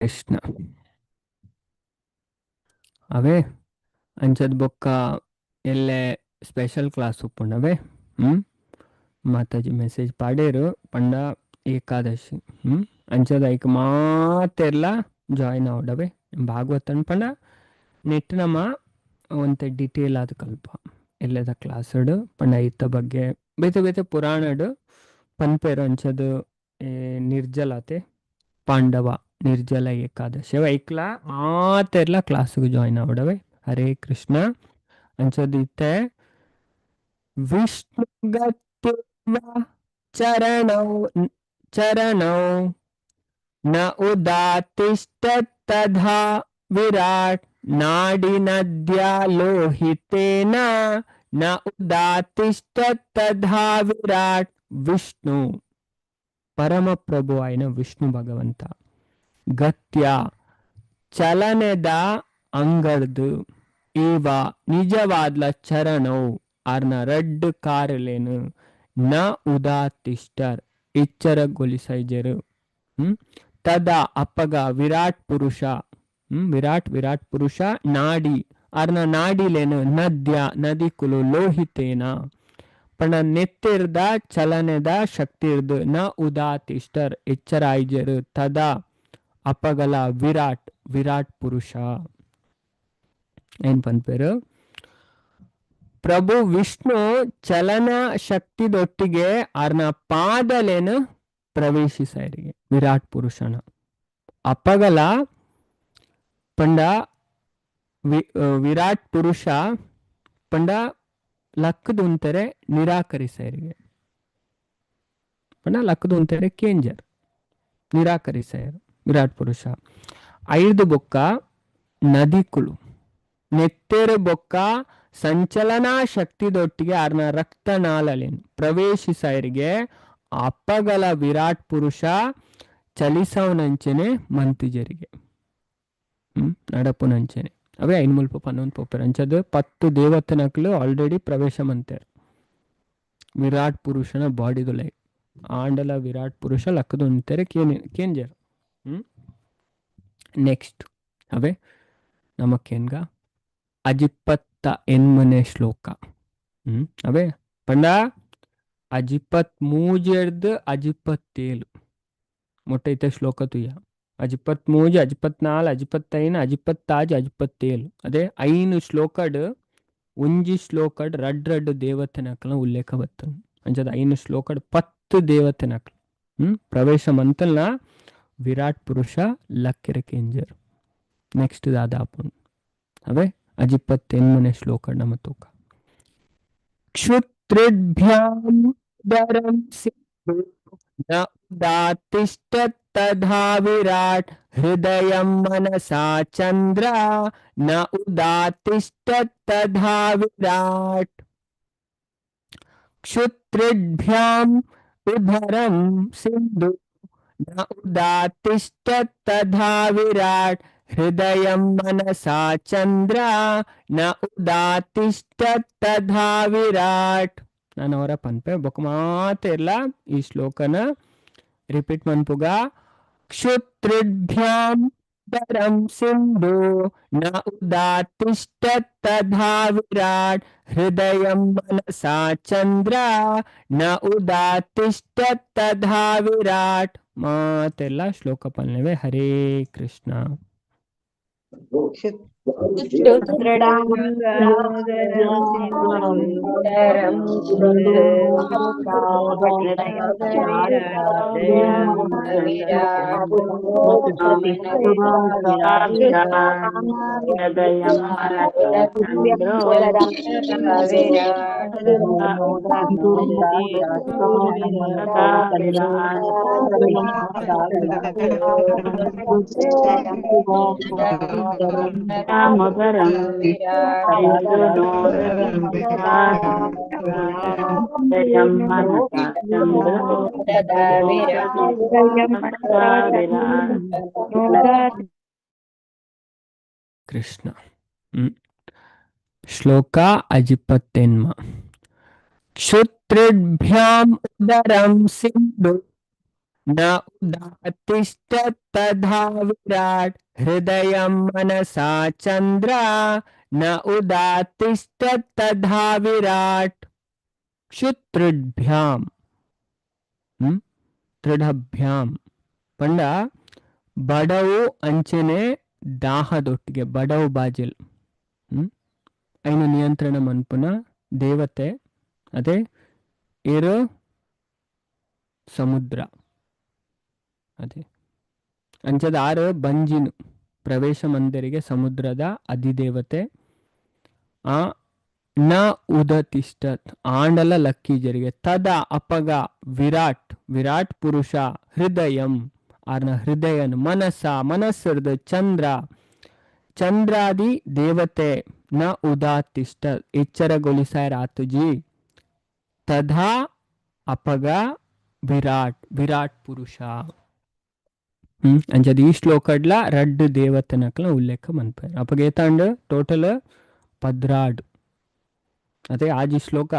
ಕೃಷ್ಣ ಅವೇ ಅಂಚದ ಬೊಕ್ಕ ಎಲ್ಲೆ ಸ್ಪೆಷಲ್ ಕ್ಲಾಸ್ ಉಪ್ಪುಂಡವೆ ಹ್ಮ್ ಮಾತಾಜಿ ಮೆಸೇಜ್ ಪಾಡೇರು ಪಂಡ ಏಕಾದಶಿ ಹ್ಮ್ ಅಂಚದ ಐಕ್ ಮಾತೆರ್ಲ ಜಾಯಿನ್ ಆವಡವೆ ಭಾಗವತನ್ ಪಂಡ ನೆಟ್ ನಮ್ಮ ಒಂತೆ ಡಿಟೇಲ್ ಆದ ಕಲ್ಪ ಎಲ್ಲದ ಕ್ಲಾಸ್ಡ್ ಪಂಡ ಐತ ಬಗ್ಗೆ ಬೇತೆ ಬೇತೆ ಪುರಾಣಡ್ ಪನ್ಪೇರು ಅಂಚದ ನಿರ್ಜಲತೆ ಪಾಂಡವ ನಿರ್ಜಲ ಏಕಾದಶಿ ಅವ ಐಕ್ಲ ಮಾತೆರ್ಲ ಕ್ಲಾಸ್ಗೆ ಜಾಯಿನ್ ಆವಡವೆ ಹರೇ ಕೃಷ್ಣ. ಅಂಚದಿತ್ತೆ ವಿಷ್ಣುಗತ್ಯೇವ ಚರಣೌ ಚರಣೌ ನ ಉದಾತಿಷ್ಠತ್ತಥಾ ವಿರಾಟ್ ನಾಡಿ ನದ್ಯಾ ಲೋಹಿತೇನ ನ ಉದಾತಿಷ್ಠತ್ತಥಾ ವಿರಾಟ್. ವಿಷ್ಣು ಪರಮಪ್ರಭು ಆಯ್ನ ವಿಷ್ಣು ಭಗವಂತ ಗತ್ಯ ಚಲನೆದ ಅಂಗರ್ದು ಏವ ನಿಜವಾದ್ಲ ಚರಣವು ಆರ್ನ ರಡ್ಡ್ ಕಾರುಲೇನು ನ ಉದಾತಿಷ್ಠರ್ ಎಚ್ಚರಗೊಳಿಸೈಜರು. ತದ ಅಪ್ಪಗ ವಿರಾಟ್ ಪುರುಷ ವಿರಾಟ್ ವಿರಾಟ್ ಪುರುಷ ನಾಡಿ ಆರ್ನ ನಾಡಿಲೇನು ನದ್ಯ ನದಿಕುಲು ಲೋಹಿತೇನ ಪಂಡ ನೆತ್ತಿರ್ದ ಚಲನೆದ ಶಕ್ತಿರ್ದು ನ ಉದಾತಿಷ್ಠರ್ ಎಚ್ಚರಾಯ್ಜರು ತದ ಅಪಗಲ ವಿರಾಟ್ ವಿರಾಟ್ ಪುರುಷ. ಏನ್ ಪನ್ಪೇರು? ಪ್ರಭು ವಿಷ್ಣು ಚಲನ ಶಕ್ತಿದೊಟ್ಟಿಗೆ ಆರ್ನ ಪಾದಲೇನು ಪ್ರವೇಶಿಸರಿಗೆ ವಿರಾಟ್ ಪುರುಷನ. ಅಪಗಲ ಪಂಡ ವಿರಾಟ್ ಪುರುಷ ಪಂಡ ಲಕ್ಕದುಂತರೆ ನಿರಾಕರಿಸರಿಗೆ, ಪಂಡ ಲಕ್ಕದುಂತರೆ ಕೇಂಜರ್ ನಿರಾಕರಿಸರು ವಿರಾಟ್ ಪುರುಷ. ಐದು ಬೊಕ್ಕ ನದಿಕುಲು ನೆತ್ತೆರು ಬೊಕ್ಕ ಸಂಚಲನಾ ಶಕ್ತಿದೊಟ್ಟಿಗೆ ಆರ್ನ ರಕ್ತನಾಳಲೇನು ಪ್ರವೇಶಿಸರಿಗೆ ಅಪ್ಪಗಲ ವಿರಾಟ್ ಪುರುಷ ಚಲಿಸವನಂಚನೆ ಮಂತಿಜರಿಗೆ ನಡಪುನಂಚನೆ. ಅವೇ ಐನ್ ಮುಲ್ಪ ಪನ್ನೊಂದು ಪೋಪೆರ್. ಅಂಚದು 10 ದೇವತೆನಕ್ಲು ಆಲ್ರೆಡಿ ಪ್ರವೇಶ ಮಂತೇರ್ ವಿರಾಟ್ ಪುರುಷನ ಬಾಡಿದುಲೈ. ಆಂಡಲ ವಿರಾಟ್ ಪುರುಷ ಲಕ್ಕದು ಉಂತೆರೆ ಕೇಂಜರ್. ನೆಕ್ಸ್ಟ್ ಅವೇ ನಮಕ್ಕೇನ್ಗ ಅಜಿಪ್ಪತ್ತ ಎನ್ಮನೆ ಶ್ಲೋಕ. ಅವೇ ಪಂಡ ಅಜಿಪ್ಪತ್ ಮೂಜೆರ್ದ್ ಅಜಿಪ್ಪತ್ತೇಳು ಮೊಟ್ಟೈತೆ ಶ್ಲೋಕ ತುಯ್ಯ. ಅಜಿಪ್ಪತ್ ಮೂಜಿ, ಅಜಿಪ್ಪತ್ನಾಲ್, ಅಜಿಪ್ಪತ್ತೈನ್, ಅಜಿಪ್ಪತ್ತಾಜ್, ಅಜಿಪ್ಪತ್ತೇಳು, ಅದೇ ಐನು ಶ್ಲೋಕಡ್ ಒಂಜಿ ಶ್ಲೋಕಡ್ ರಡ್ ರಡ್ ದೇವತೆನಕ್ಲ ಉಲ್ಲೇಖ ಬರ್ತದೆ. ಅಂಚದ ಐನು ಶ್ಲೋಕಡ್ 10 ದೇವತೆನಕ್ಲು ಪ್ರವೇಶ ಮಂತಲ್ನ ವಿರಾಟ್ ಪುರುಷ ಲಕ್ಕೆರೆ ಕೇಂಜರ್. ನೆಕ್ಸ್ಟ್ ದಾದಾಪುನ್ ಅವೇ ಅಜಿಪ್ಪತ್ತೆನ್ಮನೆ ಶ್ಲೋಕಡ್ ನಮ್ಮ ತೂಕ. ಕ್ಷುತ್ರಿಭ್ಯಾಂ ದರಂ ಸಿಂಧು ನ ಉದಾತಿಷ್ಠತ್ತಥಾ ವಿರಾಟ್ ಹೃದಯಂ ಮನಸಾ ಚಂದ್ರ ನ ಉದಾತಿಷ್ಠತ್ತಥಾ ವಿರಾಟ್. ಕ್ಷುತ್ರಿಭ್ಯಾಂ ಉದರಂ ಸಿಂಧು ನ ಉದಾತಿಷ್ಠತ್ತಥಾ ವಿರಾಟ್ ಹೃದಯಂ ಮನಸಾ ಚಂದ್ರ ನ ಉದಾತಿಷ್ಠತ್ತಥಾ ವಿರಾಟ್. ನಾನು ಅವರ ಪನ್ಪೆ ಬೊಕ ಮಾತೆರ್ಲ ಈ ಶ್ಲೋಕನ ರಿಪೀಟ್ ಮನ್ಪುಗ. ಕ್ಷುತ್ರಿಭ್ಯಾಂ ಉದರಂ ಸಿಂಧು ನ ಉದಾತಿಷ್ಠತ್ತಥಾ ವಿರಾಟ್ ಹೃದಯಂ ಮನಸಾ ಚಂದ್ರ ನ ಉದಾತಿಷ್ಠತ್ತಥಾ ವಿರಾಟ್. ಮಾತೆಲ್ಲ ಶ್ಲೋಕ ಪನ್ಲೆವೆ. ಹರೇ ಕೃಷ್ಣ. ಕೃಷ್ಣ. ಶ್ಲೋಕ ಅಜಿಪ್ಪತ್ತೆನ್ಮ. ಕ್ಷುತ್ರಿಭ್ಯಾಂ ಉದರಂ ಸಿಂಧು ನ ಉದಾತಿಷ್ಠತ್ತಥಾ ವಿರಾಟ್ ಹೃದಯಂ ಮನಸಾ ಚಂದ್ರ ನ ಉದಾತಿಷ್ಠತ್ತಥಾ ವಿರಾಟ್. ಕ್ಷುತ್ರಿಭ್ಯಾಂ ತೃಢಭ್ಯಾಂ ಪಂಡ ಬಡವು ಅಂಚನೆ ದಾಹದೊಟ್ಟಿಗೆ ಬಡವು ಬಾಜಿಲ್ ಐನು ನಿಯಂತ್ರಣ ಮನ್ಪುನ ದೇವತೆ ಅದೇ ಇರು ಸಮುದ್ರ. ಅದೇ ಅಂಚದ ಆರು ಬಂಜಿನು ಪ್ರವೇಶ ಮಂದಿರಿಗೆ ಸಮುದ್ರದ ಅಧಿದೇವತೆ. ಆ ನ ಉದತಿಷ್ಠತ್ ಆಂಡಲ ಲಕ್ಕಿ ಜರಿಗೆ ತದ ಅಪಗ ವಿರಾಟ್ ವಿರಾಟ್ ಪುರುಷ ಹೃದಯಂ ಆರ್ನ ಹೃದಯನ್ ಮನಸ ಮನಸ್ಸರ್ದ ಚಂದ್ರ ಚಂದ್ರಾದಿ ದೇವತೆ ನ ಉದಾತಿಷ್ಠ ಎಚ್ಚರಗೊಳಿಸಾಯರಾತುಜಿ ತಥಾ ಅಪಗ ವಿರಾಟ್ ವಿರಾಟ್ ಪುರುಷ. ಅಂಚದ ಈ ಶ್ಲೋಕಡ್ಲ ರಡ್ಡು ದೇವತೆನಕ್ಲ ಉಲ್ಲೇಖ ಮನ್ಪೇರ್ ಅಪಗ ಏತಾಂಡ್ ಟೋಟಲ್ 12. ಅದೇ ಆಜಿ ಶ್ಲೋಕ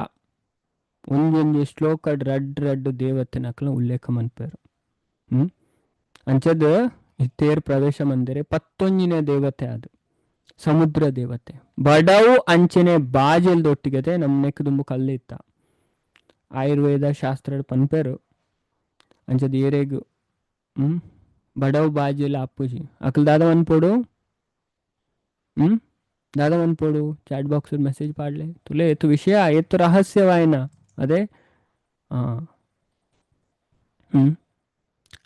ಒಂಜೊಂಜಿ ಶ್ಲೋಕಡ್ ರಡ್ಡು ರಡ್ಡು ದೇವತೆನಕ್ಲ ಉಲ್ಲೇಖ ಮನ್ಪೇರ್. ಅಂಚದ ತೇರ್ ಪ್ರವೇಶ ಮಂದಿರೆ 11ನೇ ದೇವತೆ ಅದು ಸಮುದ್ರ ದೇವತೆ. ಬಡವು ಅಂಚನೆ ಬಾಜೆಲ್ ದೊಟ್ಟಿಗತೆ ನಮ್ಮ ನೆಕ್ಕದುಂಬು ಕಲ್ಲಿತ್ತ ಆಯುರ್ವೇದ ಶಾಸ್ತ್ರ ಪನ್ಪೇರು. ಅಂಚದ ಏರೆಗ್ ಬಡವು ಬಾಜೆಲ್ ಅಪ್ಪುಜಿ ಅಕಲ್ ದಾದ ಮನ್ಪೋಡು ದಾದ ಮನ್ಪೋಡು ಚಾಟ್ ಬಾಕ್ಸ್ ಮೆಸೇಜ್ ಪಾಡ್ಲೆ ತುಲೆ ಏತು ವಿಷಯ ಏತು ರಹಸ್ಯವಾಯನ ಅದೇ.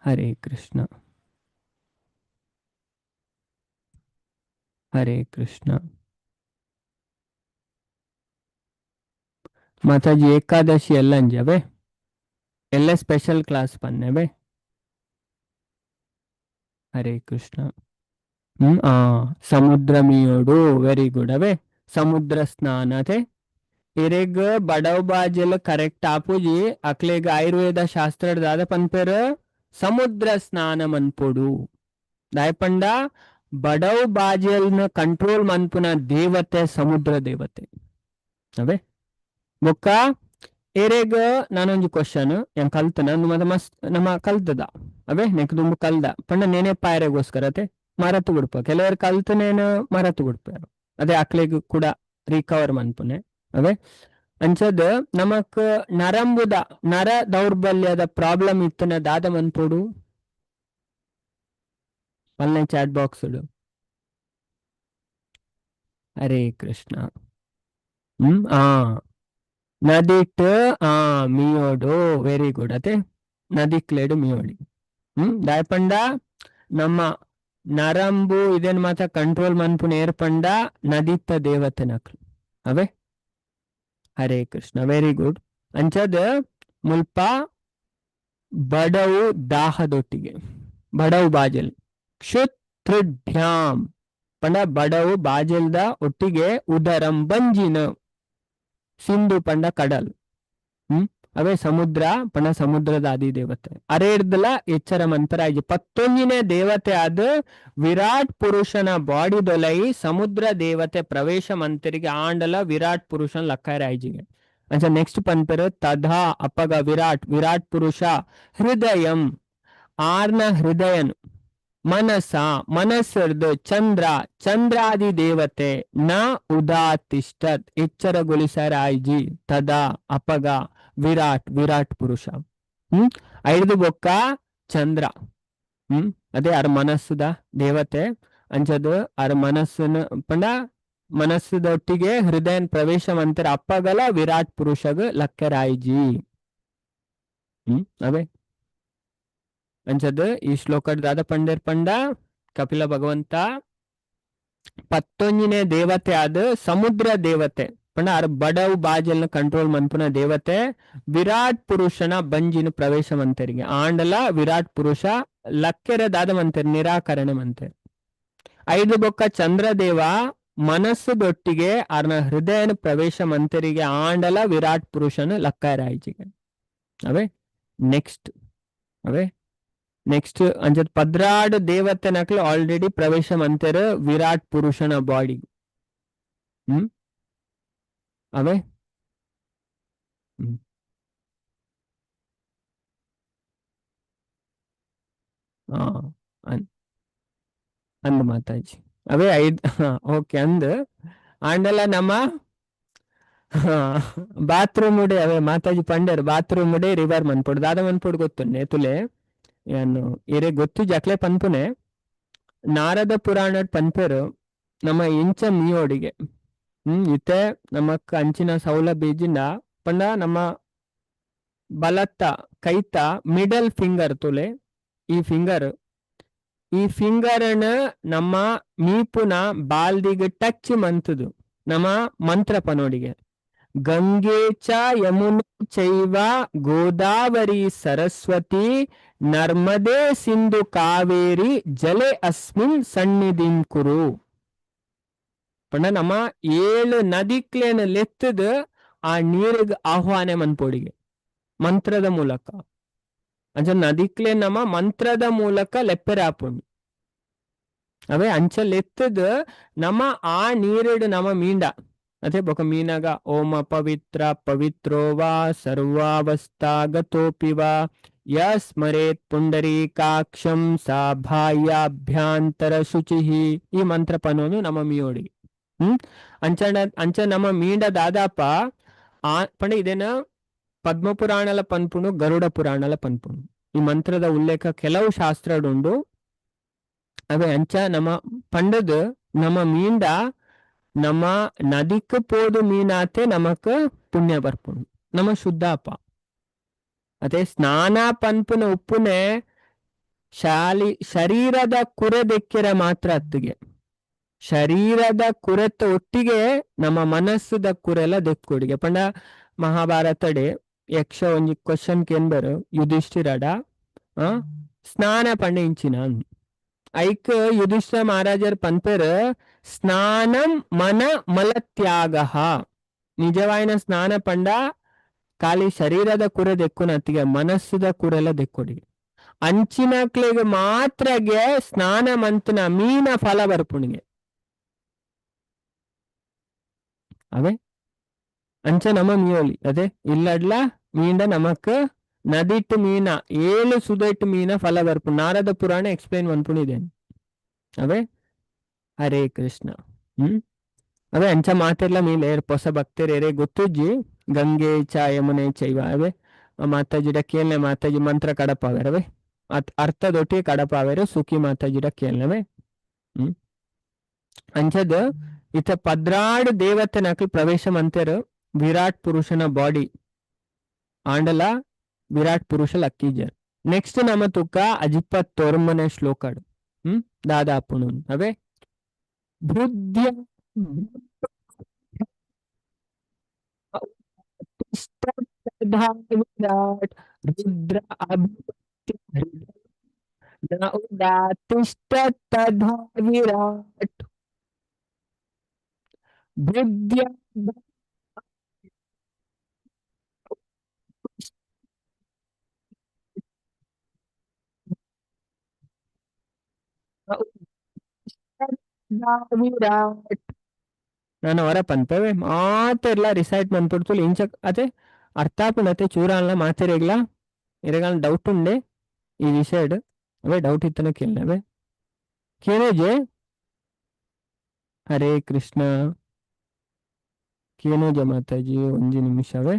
ಹರೇ ಕೃಷ್ಣ ಹರೇ ಕೃಷ್ಣ. ಮಾತಾಜಿ ಏಕಾದಶಿ ಎಲ್ಲ ಅಂಜವೆ ಎಲ್ಲ ಸ್ಪೆಷಲ್ ಕ್ಲಾಸ್ ಪನ್ನೆ ಬೇ. ಹರೇ ಕೃಷ್ಣ. ಸಮುದ್ರ ಮೀಯೋಡು ವೆರಿ ಗುಡ್ ಅವೇ ಸಮುದ್ರ ಸ್ನಾನ ಅದೇ ಇರೆಗ್ ಬಡವ್ ಬಾಜೆಲ್ ಕರೆಕ್ಟ್ ಆಪುಜಿ ಅಕ್ಲೆಗ್ ಆಯುರ್ವೇದ ಶಾಸ್ತ್ರ ದಾದ ಪನ್ಪೇರ್ ಸಮುದ್ರ ಸ್ನಾನ ಮನ್ಪೊಡು. ದಾಯಪಂಡ ಬಡವ್ ಬಾಜೆಲ್ನ ಕಂಟ್ರೋಲ್ ಮನ್ಪುನ ದೇವತೆ ಸಮುದ್ರ ದೇವತೆ ಅವೇ. ಬೊಕ್ಕ ಎರೆಗ್ ನಾನೊಂಜಿ ಕ್ವಶನ್ ಏನ್ ಕಲ್ತನ ಮತ್ತೆ ಮಸ್ತ್ ನಮ್ಮ ಕಲ್ತದ ಅವೇ ನೆಕ್ ದುಂಬು ಕಲ್ದ ಪಂಡ ನೇನೆ ಪಾಯರೆಗೋಸ್ಕರ ಅತೆ ಮರತು ಬಿಡ್ಪ ಕೆಲವರು ಕಲ್ತನೇನು ಮರತು ಬಿಡ್ಪಾರು ಅದೇ ಅಕ್ಲೆಗ್ ಕೂಡ ರಿಕವರ್ ಮನ್ಪುನೆ ಅವೇ. ಅಂಚದ್ ನಮಕ್ ನರಂಬುದ ನರ ದೌರ್ಬಲ್ಯದ ಪ್ರಾಬ್ಲಮ್ ಇತ್ತನ ದಾದ ಮನ್ಪೊಡು ಪಲ್ನೆ ಚಾಟ್ ಬಾಕ್ಸ್. ಹರೇ ಕೃಷ್ಣ. ನದಿಟ್ ಮಿಯೋಡು ವೆರಿ ಗುಡ್ ಅತೆ ನದಿಕ್ಲೇಡು ಮಿಯೋಡಿ. ದಾಯಪಂಡ ನಮ್ಮ ನರಂಬು ಇದೇನ್ ಮಾತ ಕಂಟ್ರೋಲ್ ಮನ್ಪುನ ಏರ್ಪಂಡ ನದಿತ್ತ ದೇವತೆ ನಕ್ಲು ಅವೇ. Hare Krishna very good. ಅಂಚದ ಮುಲ್ಪ ಬಡವು ದಾಹದೊಟ್ಟಿಗೆ ಬಡವು ಬಾಜಲ್ ಕ್ಷುತ್ರಿಭ್ಯಾಂ ಪಂಡ ಬಡವು ಬಾಜಲ್ದ ಒಟ್ಟಿಗೆ ಉದರಂ ಬಂಜಿನ ಸಿಂಧು ಪಂಡ ಕಡಲ್ ಅವೇ ಸಮುದ್ರ ಪಂಡ ಸಮುದ್ರದ ಆದಿ ದೇವತೆ ಅರೇರ್ದಲ ಎಚ್ಚರ ಮಂತರಾಜಿ 11ನೇ ದೇವತೆ ಆದ ವಿರಾಟ್ ಪುರುಷನ ಬಾಡಿ ದೊಲೈ ಸಮುದ್ರ ದೇವತೆ ಪ್ರವೇಶ ಮಂತರಿಗೆ ಆಂಡಲ ವಿರಾಟ್ ಪುರುಷನ ಲಕ್ಕರಾಯಿಜಿಗೆ. ಅಂಚ ನೆಕ್ಸ್ಟ್ ಪನ್ಪೆರು ತಥಾ ಅಪಗ ವಿರಾಟ್ ವಿರಾಟ್ ಪುರುಷ ಹೃದಯಂ ಆರ್ನ ಹೃದಯನು ಮನಸ ಮನಸ್ಸರ್ದು ಚಂದ್ರ ಚಂದ್ರಾದಿ ದೇವತೆ ನ ಉದಾತಿಷ್ಠತ್ ಎಚ್ಚರಗೊಳಿಸರಾಯ್ಜಿ ತದಾ ಅಪಗ ವಿರಾಟ್ ವಿರಾಟ್ ಪುರುಷ. ಐದು ಬೊಕ್ಕ ಚಂದ್ರ ಅದೇ ಅರ್ ಮನಸ್ಸುದ ದೇವತೆ ಅಂಚದು ಅರ್ ಮನಸ್ಸನ್ನು ಪಂಡ ಮನಸ್ಸುದೊಟ್ಟಿಗೆ ಹೃದಯನ್ ಪ್ರವೇಶ ಮಂತರ ಅಪ್ಪಗಲ ವಿರಾಟ್ ಪುರುಷಗ ಲಕ್ಕರಾಯ್ಜಿ. ಅವೇ ಅಂಚದು ಈ ಶ್ಲೋಕ ದಾದ ಪಂಡೇರ್ ಪಂಡ ಕಪಿಲ ಭಗವಂತ 11ನೇ ದೇವತೆ ಆದ ಸಮುದ್ರ ದೇವತೆ ಪಂಡ ಅರ್ ಬಡವು ಬಾಜಲ್ನ ಕಂಟ್ರೋಲ್ ಮನ್ಪುನ ದೇವತೆ ವಿರಾಟ್ ಪುರುಷನ ಬಂಜಿನ ಪ್ರವೇಶ ಮಂತರಿಗೆ ಆಂಡಲ ವಿರಾಟ್ ಪುರುಷ ಲಕ್ಕೆರೆ ದಾದ ಮಂತೇರ್ ನಿರಾಕರಣೆ ಮಂತೇರ್. ಐದು ಬೊಕ್ಕ ಚಂದ್ರದೇವ ಮನಸ್ಸುದೊಟ್ಟಿಗೆ ಅರ್ನ ಹೃದಯನ ಪ್ರವೇಶ ಮಂತರಿಗೆ ಆಂಡಲ ವಿರಾಟ್ ಪುರುಷನ ಲಕ್ಕರಾಯ್ಜಿಗೆ ಅವೇ. ನೆಕ್ಸ್ಟ್ ಅವೇ ನೆಕ್ಸ್ಟ್ ಅಂಚ 12 ದೇವತೆ ನಕ್ಲು ಆಲ್ರೆಡಿ ಪ್ರವೇಶ ಮಂತೇರ್ ವಿರಾಟ್ ಪುರುಷನ ಬಾಡಿ. ಅವೇ ಅಂದ್ ಮಾತಾಜಿ ಅವೇ 5 ಓಕೆ ಅಂದ್ ಆಂಡಲ ನಮ್ಮ ಬಾತ್ರೂಮ್ ಉಡೆ ಅವೇ ಮಾತಾಜಿ ಪಂಡೇರ್ ಬಾತ್ರೂಮ್ ಉಡೆ ರಿವರ್ ಮನ್ಪೊಡು ದಾದ ಮನ್ಪೊಡು ಗೊತ್ತುನ್ನೆ ತುಲೆ ಏನು ಎರೆ ಗೊತ್ತು ಜಕ್ಲೆ ಪನ್ಪುನೆ ನಾರದ ಪುರಾಣ ಪನ್ಪೇರು ನಮ್ಮ ಇಂಚ ಮಿಯೋಡಿಗೆ ಇತ್ತೆ ನಮಕ್ ಅಂಚಿನ ಸೌಲಭ್ಯ ಇಜ್ಜಿಂಡ ಪಂಡ ನಮ್ಮ ಬಲತ್ತ ಕೈತ ಮಿಡಲ್ ಫಿಂಗರ್ ತುಲೆ ಈ ಫಿಂಗರ್ ಈ ಫಿಂಗರ್ನ ನಮ್ಮ ಮೀಪುನ ಬಾಲ್ದಿಗೆ ಟಚ್ ಮಂತುದು ನಮ್ಮ ಮಂತ್ರ ಪನೋಡಿಗೆ. ಗಂಗೆ ಚ ಯಮುನೆ ಚೈವ ಗೋದಾವರಿ ಸರಸ್ವತಿ ನರ್ಮದೆ ಸಿಂಧು ಕಾವೇರಿ ಜಲೆ ಅಸ್ಮಿನ್ ಸನ್ನಿಧಿಂ ಕುರು. ಪಂಡ ನಮ್ಮ ಏಳು ನದಿಕ್ಲೇನ ಲೆತ್ತದ ಆ ನೀರಿಗೆ ಆಹ್ವಾನ ಮನ್ಪೋಡಿಗೆ ಮಂತ್ರದ ಮೂಲಕ. ಅಂಚ ನದಿಕ್ಲೆ ನಮ್ಮ ಮಂತ್ರದ ಮೂಲಕ ಲೆಪ್ಪೆರೆ ಆಪುಂಡು. ಅವೇ ಅಂಚ ಲೆತ್ತದ ನಮ್ಮ ಆ ನೀರಿಡು ನಮ್ಮ ಮೀಂಡ ಅದೇ ಬೊಕ ಮೀನಾಗ ಓಮ ಪವಿತ್ರ ಪವಿತ್ರೋ ವಾ ಸರ್ವಾವಸ್ಥಾಗತೋಪಿ ವಾ ಯ ಸ್ಮರೇತ್ ಪುಂಡರೀಕಾಕ್ಷಂ ಸಾ ಬಾಹ್ಯಾಭ್ಯಂತರ ಶುಚಿಃ. ಈ ಮಂತ್ರ ಪನೋನು ನಮ್ಮ ಮೀಯೋಡಿ. ಅಂಚ ಅಂಚ ನಮ್ಮ ಮೀಂಡ ದಾದಾಪ ಆ ಪಂಡ ಇದೇನ ಪದ್ಮಪುರಾಣಲ ಪನ್ಪುಂಡು, ಗರುಡ ಪುರಾಣಲ ಪನ್ಪುಂಡು. ಈ ಮಂತ್ರದ ಉಲ್ಲೇಖ ಕೆಲವು ಶಾಸ್ತ್ರಡುಂಡು. ಅವೇ ಅಂಚ ನಮ್ಮ ಪಂಡದ ನಮ್ಮ ಮೀಂಡ ನಮ್ಮ ನದಿಕ್ ಪೋದು ಮೀನಾತೆ ನಮಕ್ ಪುಣ್ಯ ಬರ್ಪುಂಡು, ನಮ್ಮ ಶುದ್ಧಾಪ. ಅದೇ ಸ್ನಾನ ಪನ್ಪುನ ಉಪ್ಪುನೆ ಶಾಲಿ ಶರೀರದ ಕುರೆ ದೆಕ್ಕಿರ ಮಾತ್ರ ಅತ್ತಿಗೆ, ಶರೀರದ ಕುರೆತ ಒಟ್ಟಿಗೆ ನಮ್ಮ ಮನಸ್ಸುದ ಕುರೆಲ್ಲ ದೆಕ್ಕೊಡಿಗೆ. ಪಂಡ ಮಹಾಭಾರತಡೆ ಯಕ್ಷ ಒಂಜಿ ಕ್ವಶನ್ ಕೇನ್ಬರು ಯುಧಿಷ್ಠಿರಡ, ಆ ಸ್ನಾನ ಪಂಡ ಇಂಚಿನ ಐಕ್ ಯುಧಿಷ್ಠಿರ ಮಹಾರಾಜರ್ ಪನ್ಪೆರ್ ಸ್ನಾನಂ ಮನ ಮಲತ್ಯಾಗ. ನಿಜವಾಯಿನ ಸ್ನಾನ ಪಂಡ ಖಾಲಿ ಶರೀರದ ಕುರೆ ದೆಕ್ಕುನತ್ತಿಗೆ ಮನಸ್ಸುದ ಕುರೆಲ್ಲ ದೆಕ್ಕೊಡಿ. ಅಂಚಿನಕ್ಲೆಗ್ ಮಾತ್ರಗೆ ಸ್ನಾನ ಮಂತನ ಮೀನ ಫಲ ಬರ್ಪುಣಿಗೆ. ಅವೇ ಅಂಚ ನಮ್ಮ ಮೀಯೋಲಿ ಅದೇ ಇಲ್ಲಡ್ಲ ಮೀಂಡ ನಮಕ್ ನದಿಟ್ಟು ಮೀನ ಏಳು ಸುದೆಟ್ಟು ಮೀನ ಫಲ ಬರ್ಪು. ನಾರದ ಪುರಾಣ ಎಕ್ಸ್ಪ್ಲೈನ್ ಮನ್ಪುಣಿದ್ದೇನೆ. ಅವೇ ಹರೇ ಕೃಷ್ಣ. ಅವೇ ಅಂಚ ಮಾತೆಲ್ಲ ಮೇಲೆ ಹೊಸ ಭಕ್ತರು ಗೊತ್ತುಜ್ಜಿ ಗಂಗೆ ಚ ಯಮುನೆ ಚೈವ. ಅವೇ ಮಾತಾಜಿಡ ಕೇಳನೆ ಮಾತಾಜಿ ಮಂತ್ರ ಕಡಪಾವೇರವೇ ಅರ್ಥದೊಟ್ಟಿ ಕಡಪಾವೇರು ಸುಖಿ ಮಾತಾಜಿಡ ಕೇಳನವೇ. ಅಂಚದ ಇತ ಪದ್ರಾಡು ದೇವತೆನಕ್ಲು ಪ್ರವೇಶ ಮಂತೇರು ವಿರಾಟ್ ಪುರುಷನ ಬಾಡಿ ಆಂಡಲ ವಿರಾಟ್ ಪುರುಷ ಲಕ್ಕೀಜರ್. ನೆಕ್ಸ್ಟ್ ನಮ್ಮ ತುಕ್ಕ ಅಜಿಪ್ಪತ್ತೊಂಬನೇ ಶ್ಲೋಕಡು ದಾದಾಪುಣು. ಅವೇ ಬುದ್ಧ್ಯ ವಿರಾಟ್ ರುದ್ರ ಉದಾತಿಷ್ಠ ತಥಾ ವಿರಾಟ್ ಬುದ್ಧ್ಯ ವಿರಾಟ್. ನಾನು ಅವರ ಪನ್ಪವೆ ಮಾತೆರ್ಲ ರಿಸೈಟ್ ಮನ್ಪುಡ್ತುಲ್ ಇಂಚ ಅದೇ ಅರ್ಥಾಪುಣತೆ ಚೂರಾನ್ಲ ಮಾತೆರೆಗ್ಲ ಇರಗಾಲ ಡೌಟ್ ಉಂಡೆ ಈ ವಿಷಯಡ್. ಅವೇ ಡೌಟ್ ಇತ್ತನ ಕೇಳನವೇ ಕೇಳೋಜೆ. ಹರೇ ಕೃಷ್ಣ. ಕೇನೋಜ ಮಾತಾಜಿ ಒಂಜಿ ನಿಮಿಷವೇ.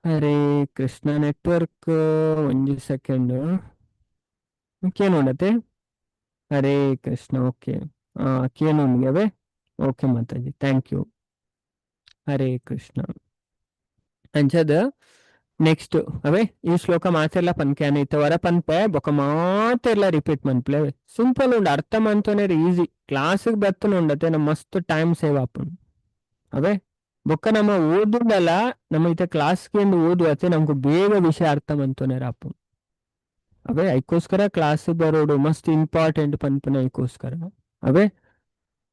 ಹರೇ ಕೃಷ್ಣ ನೆಟ್ವರ್ಕ್ ಒಂಜಿ ಸೆಕೆಂಡ್ ಕೇನೋಡತೆ. ಹರೇ ಕೃಷ್ಣ ಓಕೆ ಕೇನೋನ್ಗೆ okay Mataji thank you. Hare Krishna. ಅಂಚದ ನೆಕ್ಸ್ಟ್ ಅವೇ ಈ ಶ್ಲೋಕ ಮಾತೆಲ್ಲ ಪನ್ಕ್ಯಾನ ಇತ್ತ ವರ ಪನ್ಪೆ ಬೊಕ ಮಾತೆಲ್ಲ ರಿಪೀಟ್ ಮನ್ಪ್ಲೆ ಸಿಂಪಲ್ ಉಂಡು ಅರ್ಥ ಮಂತೋನೆ ಈಸಿ ಕ್ಲಾಸಿಗೆ ಬತ್ತನ ಉಂಡತೆ ನಮ್ಮ ಮಸ್ತ್ ಟೈಮ್ ಸೇವ್ ಆಪುಂಡು. ಅವೇ ಬೊಕ್ಕ ನಮ್ಮ ಓದುಂಡಲ್ಲ ನಮ್ಮ ಇತ್ತ ಕ್ಲಾಸ್ಗೆ ಓದು ಅತ್ತೆ ನಮ್ಗೆ ಬೇಗ ವಿಷಯ ಅರ್ಥ ಮಂತೋನೆ ಆಪುಂಡು. ಅವೇ ಐಕೋಸ್ಕರ ಕ್ಲಾಸ್ ಬರೋಡು ಮಸ್ತ್ ಇಂಪಾರ್ಟೆಂಟ್ ಪನ್ಪುನ ಐಕೋಸ್ಕರ. ಅವೇ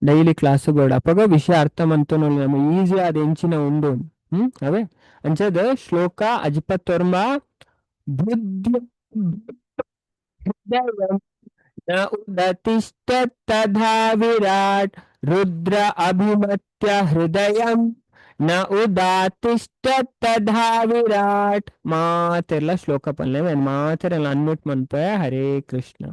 ಡೈಲಿ ಕ್ಲಾಸ್ ಬೋರ್ಡ್ ಅಪ್ಪಗ ವಿಷಯ ಅರ್ಥ ಮಂತೋನ ನಮ್ಮ ಈಸಿ ಆದ ಎಂಚಿನ ಉಂಡು. ಅವೇ ಅಂಚದ ಶ್ಲೋಕ ಅಜಿಪತ್ತೊರ್ಮ ಬುದ್ಧಿ ನ ಉದತಿಷ್ಠ ತಥಾ ವಿರಾಟ್ ರುದ್ರ ಅಭಿಮತ್ಯ ಹೃದಯಂ ನ ಉದಾತಿಷ್ಠ ತಥಾ ವಿರಾಟ್. ಮಾತೆಲ್ಲ ಶ್ಲೋಕ ಪಲ್ಲೆ ಮಾತೆಲ್ಲ ಅನ್ಮ್ಯೂಟ್ ಮನ್ಪೆ. ಹರೇ ಕೃಷ್ಣ.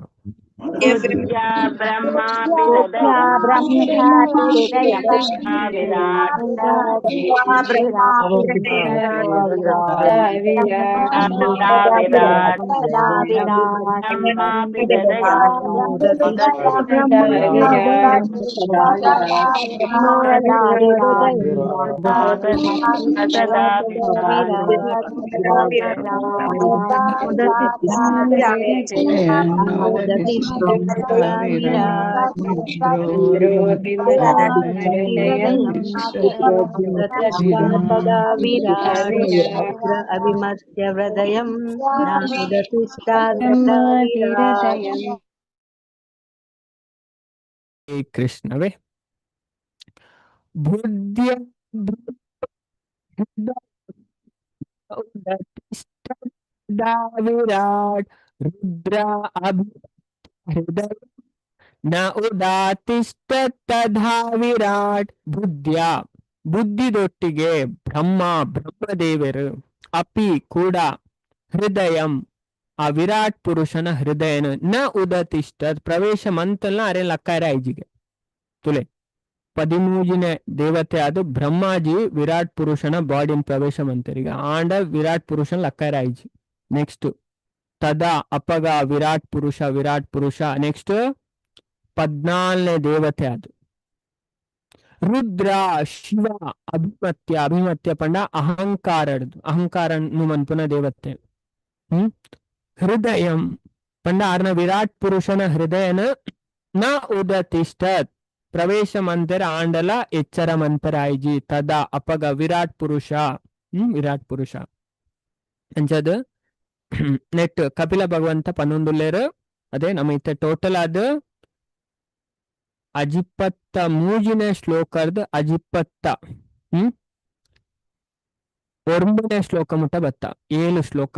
अभिमत्य हृदयं नासुरतिष्ठात् विराट्. ಕೃಷ್ಣವೇ ಬುದ್ಧಿಯ ವಿರಾಟ್ ರುದ್ರ ಅಭಿ ಹೃದಯ ನ ಉದಾತಿಷ್ಠ ತಥಾ ವಿರಾಟ್. ಬುದ್ಧಿಯ ಬುದ್ಧಿದೊಟ್ಟಿಗೆ ಬ್ರಹ್ಮ ಬ್ರಹ್ಮದೇವರು ಅಪಿ ಕೂಡ ಹೃದಯಂ ಆ ವಿರಾಟ್ ಪುರುಷನ ಹೃದಯನ ನ ಉದತಿಷ್ಠ ಪ್ರವೇಶ ಮಂತಲ್ಲ ಅರೆ ಲಕ್ಕಾರ ಐಜಿಗೆ ತುಲೆ ಪದಿಮೂಜಿನ ದೇವತೆ ಅದು ಬ್ರಹ್ಮಾಜಿ ವಿರಾಟ್ ಪುರುಷನ ಬಾಡಿನ ಪ್ರವೇಶ ಮಂತರಿಗೆ ಆಂಡ ವಿರಾಟ್ ಪುರುಷನ ಲಕ್ಕಾರ ಐಜಿ. ನೆಕ್ಸ್ಟ್ ತದಾ ಅಪಗ ವಿರಾಟ್ ಪುರುಷ ವಿರಾಟ್ ಪುರುಷ. ನೆಕ್ಸ್ಟ್ 14ನೇ ದೇವತೆ ಅದು ರುದ್ರ ಶಿವ ಅಭಿಮತ್ಯ ಅಭಿಮತ್ಯ ಪಂಡ ಅಹಂಕಾರ ಅಹಂಕಾರ ಮನ್ಪುನ ದೇವತೆ. ಹೃದಯಂ ಪಂಡ ಆರ್ನ ವಿರಾಟ್ ಪುರುಷನ ಹೃದಯನ ನ ಉದತಿಷ್ಠತ್ ಪ್ರವೇಶ ಮಂತರ ಆಂಡಲ ಎಚ್ಚರ ಮಂತರಾಯ್ಜಿ ತದಾ ಅಪಗ ವಿರಾಟ್ ಪುರುಷ. ವಿರಾಟ್ ಪುರುಷ ಅಂಚದು ನೆಟ್ ಕಪಿಲ ಭಗವಂತ ಪನ್ನೊಂದುಲ್ಲೇರು. ಅದೇ ನಮ್ಮ ಇತ್ತ ಟೋಟಲ್ ಅದು ಅಜಿಪ್ಪತ್ತ ಮೂಜಿನ ಶ್ಲೋಕರ್ದ ಅಜಿಪ್ಪತ್ತ ಒಂಬನೇ ಶ್ಲೋಕ ಮುಟ್ಟ ಬತ್ತ 7 ಶ್ಲೋಕ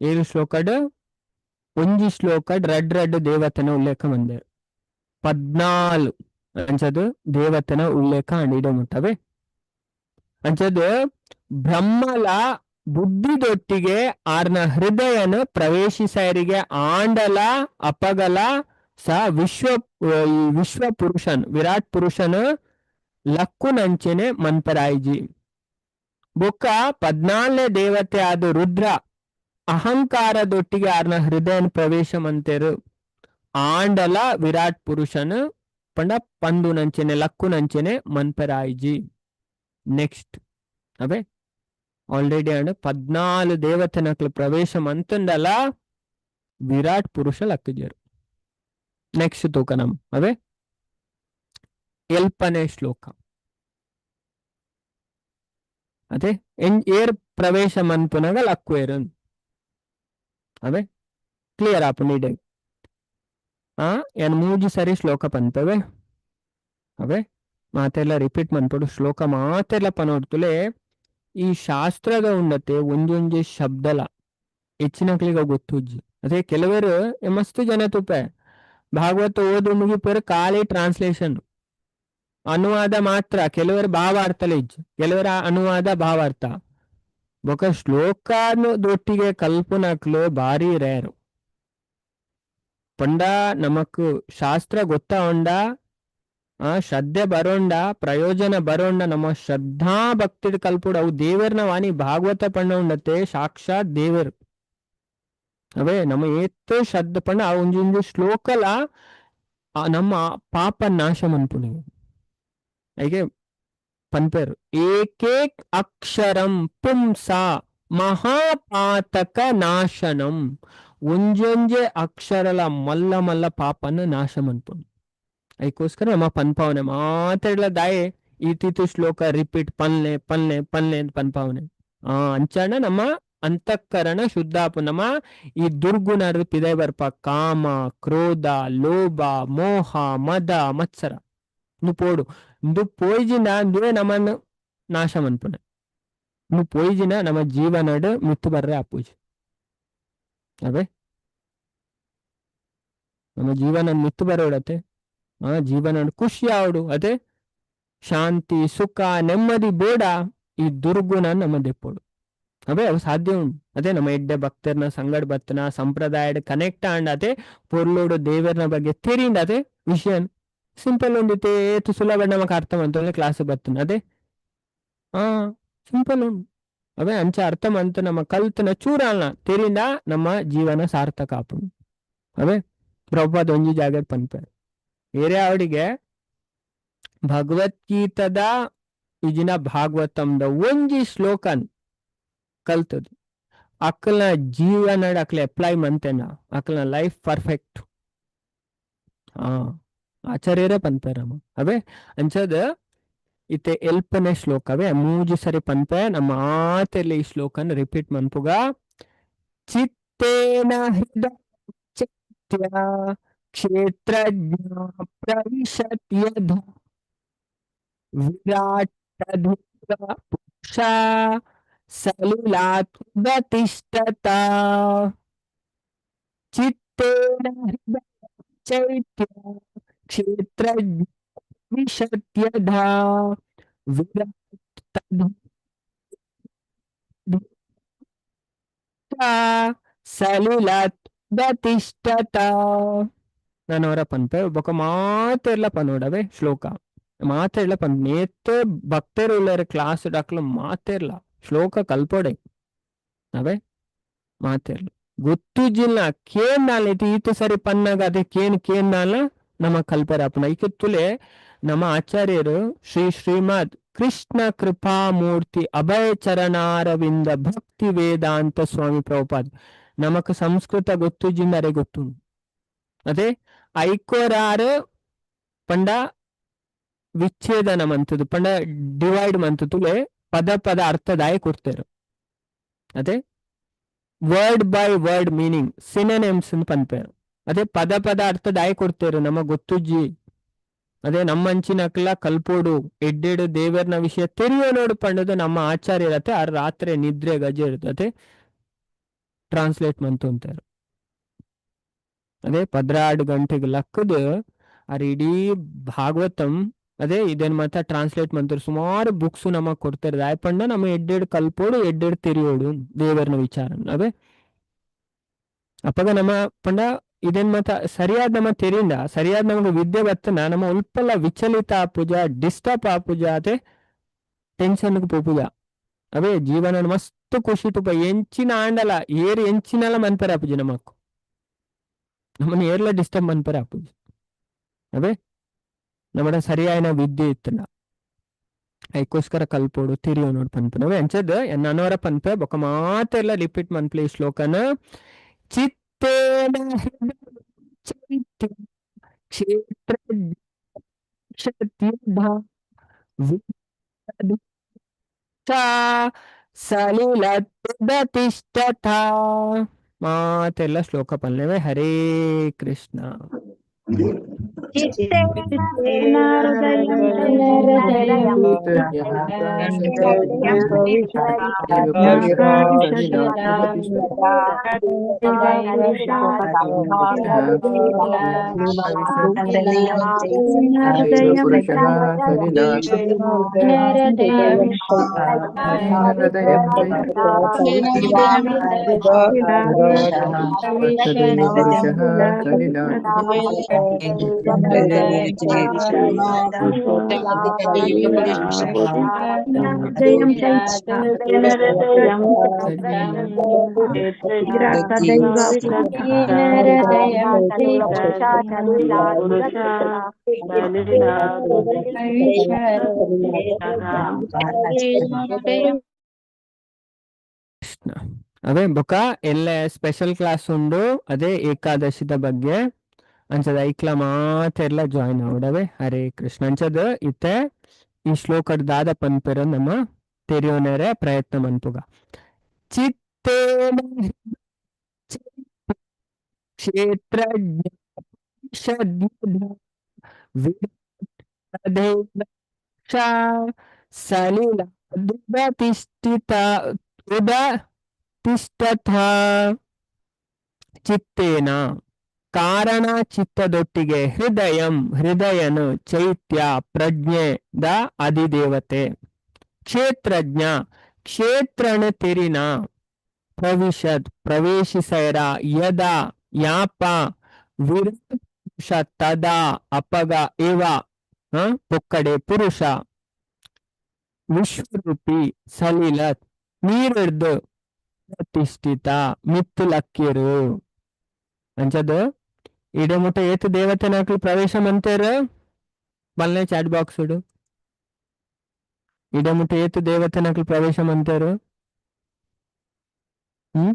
7 ಶ್ಲೋಕಡ್ ಒಂಜಿ ಶ್ಲೋಕಡ್ ರಡ್ ರಡ್ ದೇವತನ ಉಲ್ಲೇಖ ಬಂದೇರು 14 ಅಂಚದು ದೇವತನ ಉಲ್ಲೇಖ ಅಂಡಿಡ ಮುಟ್ಟವೆ. ಅಂಚದು ಬ್ರಹ್ಮಲ ಬುದ್ಧಿದೊಟ್ಟಿಗೆ ಆರ್ನ ಹೃದಯನ ಪ್ರವೇಶಿಸರಿಗೆ ಆಂಡಲ ಅಪಗಲ ಸ ವಿಶ್ವ ವಿಶ್ವ ಪುರುಷನ್ ವಿರಾಟ್ ಪುರುಷನ ಲಕ್ಕುನಂಚೆನೆ ಮನ್ಪರಾಯ್ಜಿ. ಬೊಕ್ಕ 14ನೇ ದೇವತೆ ಆದ ರುದ್ರ ಅಹಂಕಾರದೊಟ್ಟಿಗೆ ಆರ್ನ ಹೃದಯನ ಪ್ರವೇಶ ಮಂತೆರು ಆಂಡಲ ವಿರಾಟ್ ಪುರುಷನ ಪಂಡ ಪಂದುನಂಚೆನೆ ಲಕ್ಕುನಂಚೆನೆ ಮನ್ಪರಾಯ್ಜಿ. ನೆಕ್ಸ್ಟ್ ಅವೇ ಆಲ್ರೆಡಿ ಅಂಡ್ 14 ದೇವತೆನಕ್ಲು ಪ್ರವೇಶ ಮಂತಂಡಲ ವಿರಾಟ್ ಪುರುಷ ಲಕ್ಕಜರು. ನೆಕ್ಸ್ಟ್ ತೂಕ ನಮ್ ಅವೇ ಎಲ್ಪನೇ ಶ್ಲೋಕ ಅದೇ ಏರ್ ಪ್ರವೇಶ ಮನ್ಪುನಗ ಲಕ್ಕುವೇರು ಅವೇ ಕ್ಲಿಯರ್ ಆಪುಂಡು ಇಡೆ. ಏನ್ ಮೂಜಿ ಸರಿ ಶ್ಲೋಕ ಪನ್ಪವೆ ಅವೇ ಮಾತೆಲ್ಲ ರಿಪೀಟ್ ಮನ್ಪಡು ಶ್ಲೋಕ ಮಾತೆಲ್ಲ ಪನೋಡ್ತುಲೆ. ಈ ಶಾಸ್ತ್ರದ ಉಂಡತೆ ಒಂಜೊಂಜಿ ಶಬ್ದಲ ಹೆಚ್ಚಿನಕ್ಲಿಗ ಗೊತ್ತುಜ್ಜಿ. ಅದೇ ಕೆಲವರು ಮಸ್ತು ಜನ ತುಪೆ ಭಾಗವತ ಓದು ಮುಗಿಪೇರು ಖಾಲಿ ಟ್ರಾನ್ಸ್ಲೇಷನ್ ಅನುವಾದ ಮಾತ್ರ. ಕೆಲವರು ಭಾವಾರ್ಥಲ ಇಜ್ಜಿ, ಕೆಲವರ ಅನುವಾದ ಭಾವಾರ್ಥ ಬೊಕ ಶ್ಲೋಕಾನು ದೊಟ್ಟಿಗೆ ಕಲ್ಪನಕ್ಲು ಭಾರಿ ರೇರು. ಪಂಡ ನಮಕ್ ಶಾಸ್ತ್ರ ಗೊತ್ತಾ ಉಂಡ, ಆ ಶ್ರದ್ಧೆ ಬರೋಂಡ, ಪ್ರಯೋಜನ ಬರೋಂಡ, ನಮ್ಮ ಶ್ರದ್ಧಾ ಭಕ್ತಿ ಕಲ್ಪುಡು ಅವು ದೇವರ್ನ ವಾಣಿ ಭಾಗವತ ಪಂಡ ಉಂಡತೆ ಸಾಕ್ಷಾತ್ ದೇವರು. ಅವೇ ನಮ್ಮ ಏತ್ ಶ್ರದ್ಧೆ ಪಂಡ ಆ ಒಂಜೊಂಜಿ ಶ್ಲೋಕಲ ನಮ್ಮ ಪಾಪ ನಾಶ ಮನ್ಪುನಿ. ಹೀಗೆ ಪನ್ಪೇರು ಏಕೇಕ್ ಅಕ್ಷರಂ ಪುಂಸ ಮಹಾಪಾತಕ ನಾಶನಂ. ಒಂಜೊಂಜೆ ಅಕ್ಷರಲ ಮಲ್ಲ ಮಲ್ಲ ಪಾಪನ ನಾಶ ಮನ್ಪುನಿ. ಅದಕ್ಕೋಸ್ಕರ ನಮ್ಮ ಪನ್ಪಾವನೆ ಮಾತಾಡ್ಲ ದಾಯೆ ಈತೀತು ಶ್ಲೋಕ ರಿಪೀಟ್ ಪನ್ಲೆ ಪನ್ಲೆ ಪನ್ಲೆ ಅಂತ ಪನ್ಪಾವನೆ. ಅಂಚಣ ನಮ್ಮ ಅಂತಃಕರಣ ಶುದ್ಧಾಪು ನಮ್ಮ ಈ ದುರ್ಗುಣ ಪಿದೈ ಬರ್ಪ ಕಾಮ ಕ್ರೋಧ ಲೋಭ ಮೋಹ ಮದ ಮತ್ಸರ ನು ಪೋಡು ಇಂದು ಪೋಯ್ಜಿನ ಅಂದುವೆ ನಮ್ಮನ್ನು ನಾಶ ಮನ್ಪುನೆ. ಇನ್ನು ಪೋಯ್ಜಿನ ನಮ್ಮ ಜೀವನಡ್ ಮಿತ್ತು ಬರ್ರೆ ಅಪ್ಪುಜಿ. ಅವೇ ನಮ್ಮ ಜೀವನ ಮಿತ್ತು ಬರೋಡತೆ ಆ ಜೀವನ ಖುಷಿ ಆವಡು ಅದೇ ಶಾಂತಿ ಸುಖ ನೆಮ್ಮದಿ ಬೋಡ ಈ ದುರ್ಗುಣ ನಮ್ಮ ದೆಪ್ಪೋಡು. ಅವೇ ಅವು ಸಾಧ್ಯ ಉಂಟು. ಅದೇ ನಮ್ಮ ಎಡ್ಡೆ ಭಕ್ತರ್ನ ಸಂಗಡ ಬತ್ತನ ಸಂಪ್ರದಾಯದ ಕನೆಕ್ಟ್ ಆಂಡ್ ಅದೇ ಪೊರ್ಲೋಡು ದೇವರ್ನ ಬಗ್ಗೆ ತೆರಿಂಡ ಅದೇ ವಿಷಯ ಸಿಂಪಲ್ ಉಂಡಿತೆ ಏತು ಸುಲಭ ನಮಕ್ ಅರ್ಥ ಮಂತ ಕ್ಲಾಸ್ ಬತ್ತನ ಅದೇ ಸಿಂಪಲ್ ಉಂಟು. ಅವೇ ಅಂಚ ಅರ್ಥ ಮಂತ ನಮ್ಮ ಕಲ್ತನ ಚೂರಲ್ನ ತೆರಿಂಡ ನಮ್ಮ ಜೀವನ ಸಾರ್ಥಕ ಆಪುಂಡು. ಅವೇ ಪ್ರಭುಪಾದ ಒಂಜಿ ಜಾಗ ಪನ್ಪೆ ಏರೇ ಅವಡಿಗೆ ಭಗವದ್ಗೀತದ ಇಜಿನ ಭಾಗವತಂದ ಒಂಜಿ ಶ್ಲೋಕನ್ ಕಲ್ತದು ಅಕ್ಕಲ್ನ ಜೀವನ ಅಕ್ಲೆ ಅಪ್ಲೈ ಮಂತೇನ ಅಕ್ಕಲ್ನ ಲೈಫ್ ಪರ್ಫೆಕ್ಟ್. ಆ ಆಚಾರ್ಯರೇ ಪನ್ಪೆರ್ ನಮ ಅವೇ ಅಂಚದ ಇತ್ತೆ ಎಲ್ಪನೆ ಶ್ಲೋಕವೇ ಮೂಜಿ ಸರಿ ಪನ್ಪೆ ನಮ್ಮ ಆತೆರ್ಲ ಈ ಶ್ಲೋಕನ್ ರಿಪೀಟ್ ಮನ್ಪುಗ. ಚಿತ್ತೇನ ಹೃದಯ ಚೈತ್ಯ ಕ್ಷೇತ್ರಜ್ಞ ಪ್ರವಿಶತ್ಯಧ ವಿರಾಟ್ ಪುರುಷ ಸಲಿಲಾತ್ ಉದತಿಷ್ಠತ. ಚಿತ್ತೇನ ಹೃದಯ ಚೈತ್ಯ ಕ್ಷೇತ್ರಜ್ಞ ವಿಶತ್ಯಧ ವಿರಾಟ್ ಸಲಿಲಾತ್ ಉದತಿಷ್ಠತ. ನಾನು ಅವರ ಪನ್ಪೆ ಬೊಕ ಮಾತೆರ್ಲ ಪನೋಡವೆ ಶ್ಲೋಕ ಮಾತೆರ್ಲ ಪನ್ ನೇತ್ ಭಕ್ತರು ಉಳ್ಳಾರ ಕ್ಲಾಸ್ ಡಾಕ್ಲು ಮಾತೆರ್ಲ ಶ್ಲೋಕ ಕಲ್ಪೊಡೆ ಅವೇ ಮಾತೆರ್ಲ ಗೊತ್ತುಜಿಲ್ಲ ಕೇಂದಾಲ ಈತ ಸರಿ ಪನ್ನಾಗ ಅದೇ ಕೇನ್ ಕೇಂದಾಲ ನಮ್ಮ ಕಲ್ಪರ ಅಪ್ಪನ ಐಕೆ ನಮ್ಮ ಆಚಾರ್ಯರು ಶ್ರೀ ಶ್ರೀಮದ್ ಕೃಷ್ಣ ಕೃಪಾಮೂರ್ತಿ ಅಭಯ ಚರಣಾರವಿಂದ ಭಕ್ತಿ ವೇದಾಂತ ಸ್ವಾಮಿ ಪ್ರಭುಪಾದ್ ನಮಕ್ ಸಂಸ್ಕೃತ ಗೊತ್ತುಜಿಂದ ಅರೆ ಗೊತ್ತು ಅದೇ ಐಕೋರಾರು ಪಂಡ ವಿಚ್ಛೇದನ ಮಂತದ್ದು ಪಂಡ ಡಿವೈಡ್ ಮಂತುಲೆ ಪದ ಪದ ಅರ್ಥದಾಯ ಕೊಡ್ತಾರೆ. ಅದೇ word by word meaning synonyms ಪನ್ಪೇರು. ಅದೇ ಪದ ಪದ ಅರ್ಥದಾಯ ಕೊಡ್ತೇರು ನಮ ಗೊತ್ತುಜ್ಜಿ. ಅದೇ ನಮ್ಮಂಚಿನಕ್ಲ ಕಲ್ಪೋಡು ಎಡ್ಡೆಡು ದೇವರ್ನ ವಿಷಯ ತೆರಿಯೋ ನೋಡು ಪಂಡದು ನಮ್ಮ ಆಚಾರ್ಯರತೆ ಆ ರಾತ್ರಿ ನಿದ್ರೆ ಗಜೆ ಇರ್ತದೆ ಟ್ರಾನ್ಸ್ಲೇಟ್ ಮಂತು ಅಂತಾರೆ. ಅದೇ 12 ಗಂಟೆಗೆ ಲಕ್ಕದು ಆರ್ ಇಡೀ ಭಾಗವತಂ ಅದೇ ಇದನ್ ಮಾತ್ರ ಟ್ರಾನ್ಸ್ಲೇಟ್ ಮಂತಾರೆ. ಸುಮಾರು ಬುಕ್ಸ್ ನಮಗ್ ಕೊಡ್ತಾರೆ. ದಾಯಪಂಡ ನಮ್ಮ ಎಡ್ಡೆಡ್ ಕಲ್ಪೋಡು ಎಡ್ಡೆಡ್ ತೆರಿಯೋಡು ದೇವರ್ನ ವಿಚಾರ. ಅವೇ ಅಪ್ಪಗ ನಮ್ಮ ಪಂಡ ಇದನ್ ಮಾತ ಸರಿಯಾದ ನಮ್ಮ ತೆರಿಂದ ಸರಿಯಾದ ನಮಗೆ ವಿದ್ಯೆ ಬತ್ತನ ನಮ್ಮ ಉಲ್ಪಲ್ಲ ವಿಚಲಿತ ಆಪುಜ ಡಿಸ್ಟರ್ಬ್ ಆಪುಜ ಅದೇ ಟೆನ್ಷನ್ ಪೋಪುಜ. ಅವೇ ಜೀವನ ಮಸ್ತ್ ಖುಷಿ ತುಪ್ಪ ಎಂಚಿನ ಆಂಡಲ ಏರು ಎಂಚಿನಲ ಮನ್ಪರೆ ಆಪುಜಿ ನಮಕ್ಕು ನಮ್ಮನ್ನ ಏರ್ಲ ಡಿಸ್ಟರ್ಬ್ ಮನ್ಪರೆ ಆಪುಜಿ. ಅವೇ ನಮ್ಮಡ ಸರಿಯಾಯನ ವಿದ್ಯೆ ಇತ್ತನ ಐಕೋಸ್ಕರ ಕಲ್ಪೋಡು ತಿರಿಯೋ ನೋಡು ಪನ್ಪುನವೇ ಅಂಚದ್ ನನವರ ಪನ್ಪೆ ಬೊಕ ಮಾತೆಲ್ಲ ರಿಪೀಟ್ ಮನ್ಪ್ಲೆ ಈ ಶ್ಲೋಕನ. ಚಿತ್ತೇನ ಚೈತ್ಯ ಕ್ಷೇತ್ರ ಸಲಿಲತಿಷ್ಠತ ಮಾತೆಲ್ಲ ಶ್ಲೋಕ ಪನ್ಲೆವೆ. ಹರೇ ಕೃಷ್ಣ. ಕೃಷ್ಣ. ಅದೇ ಬೊಕ ಎಲ್ಲ ಸ್ಪೆಷಲ್ ಕ್ಲಾಸ್ ಉಂಡು ಅದೇ ಏಕಾದಶಿದ ಬಗ್ಗೆ ಅಂಚದ ಐಕ್ಲ ಮಾತೆರ್ಲ ಜಾಯಿನ್ ಆವಡವೆ. ಹರೇ ಕೃಷ್ಣ. ಅಂಚದ ಇತ್ತೆ ಈ ಶ್ಲೋಕಡ್ ದಾದ ಪನ್ಪೆರ ನಮ್ಮ ತೆರಿಯೋನೆರೆ ಪ್ರಯತ್ನ ಮನ್ಪುಗ. ಚಿತ್ತೇನ ಕ್ಷೇತ್ರ ಸಲಿಲ ಉದತಿಷ್ಠಿತ ಉದತಿಷ್ಠಥ ಚಿತ್ತೇನ ಕಾರಣ ಚಿತ್ತದೊಟ್ಟಿಗೆ ಹೃದಯಂ ಹೃದಯನು ಚೈತ್ಯ ಪ್ರಜ್ಞೆ the ಅಧಿದೇವತೆ ಕ್ಷೇತ್ರಜ್ಞ ಕ್ಷೇತ್ರಣ ತೆರಿನ ಪ್ರವಿಶದ್ ಪ್ರವೇಶಿಸೈರ ಯದ ಯಾಪ ವಿರಾಟ್ ತದಾ ಅಪಗ ಇವ ಪೊಕ್ಕಡೆ ಪುರುಷ ವಿಶ್ವರೂಪಿ ಸಲಿಲತ್ ನೀರಿಡ್ದು ಪ್ರತಿಷ್ಠಿತ ಮಿತ್ತುಲಕ್ಕಿರು ಅಂಚದ ಇಡೆ ಮುಟ್ಟ ಏತ್ ದೇವತೆನಕ್ಲು ಪ್ರವೇಶ ಮಂತೇರು ಬಲ್ಲೆ ಚಾಟ್ ಬಾಕ್ಸ್ ಇಡು. ಇಡೆ ಮುಟ್ಟ ಏತ್ ದೇವತೆನಕ್ಲು ಪ್ರವೇಶ ಮಂತೇರು? ಹ್ಮ್.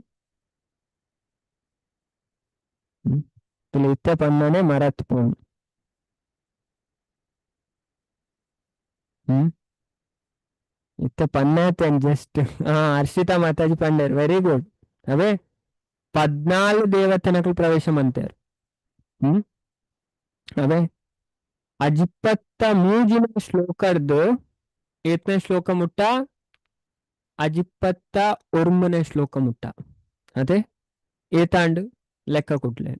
ಹ್ಮ್. ಇತ್ತೆ ಪನ್ನನೆ ಮರತ್ ಪೋಂಡು. ಹ್ಮ್ ಇತ್ತೆ ಪನ್ನಾತೇನ್ ಜಸ್ಟ್. ಹಾ, ಹರ್ಷಿತಾ ಮಾತಾಜಿ ಪಂಡೇರ್, ವೆರಿ ಗುಡ್. ಅವೇ 14 ದೇವತೆನಕುಲು ಪ್ರವೇಶ ಮಂತೇರ್. ಅವೇ ಅಜಿಪ್ಪತ್ತ ಮೂಜಿನ ಶ್ಲೋಕರ್ದು ಏತ್ನೇ ಶ್ಲೋಕ ಮುಟ್ಟ? ಅಜಿಪ್ಪತ್ತ ಒರ್ಮನೇ ಶ್ಲೋಕ ಮುಟ್ಟ. ಅದೇ ಏತಾಂಡ್ ಲೆಕ್ಕ ಕುಟ್ಲೆ.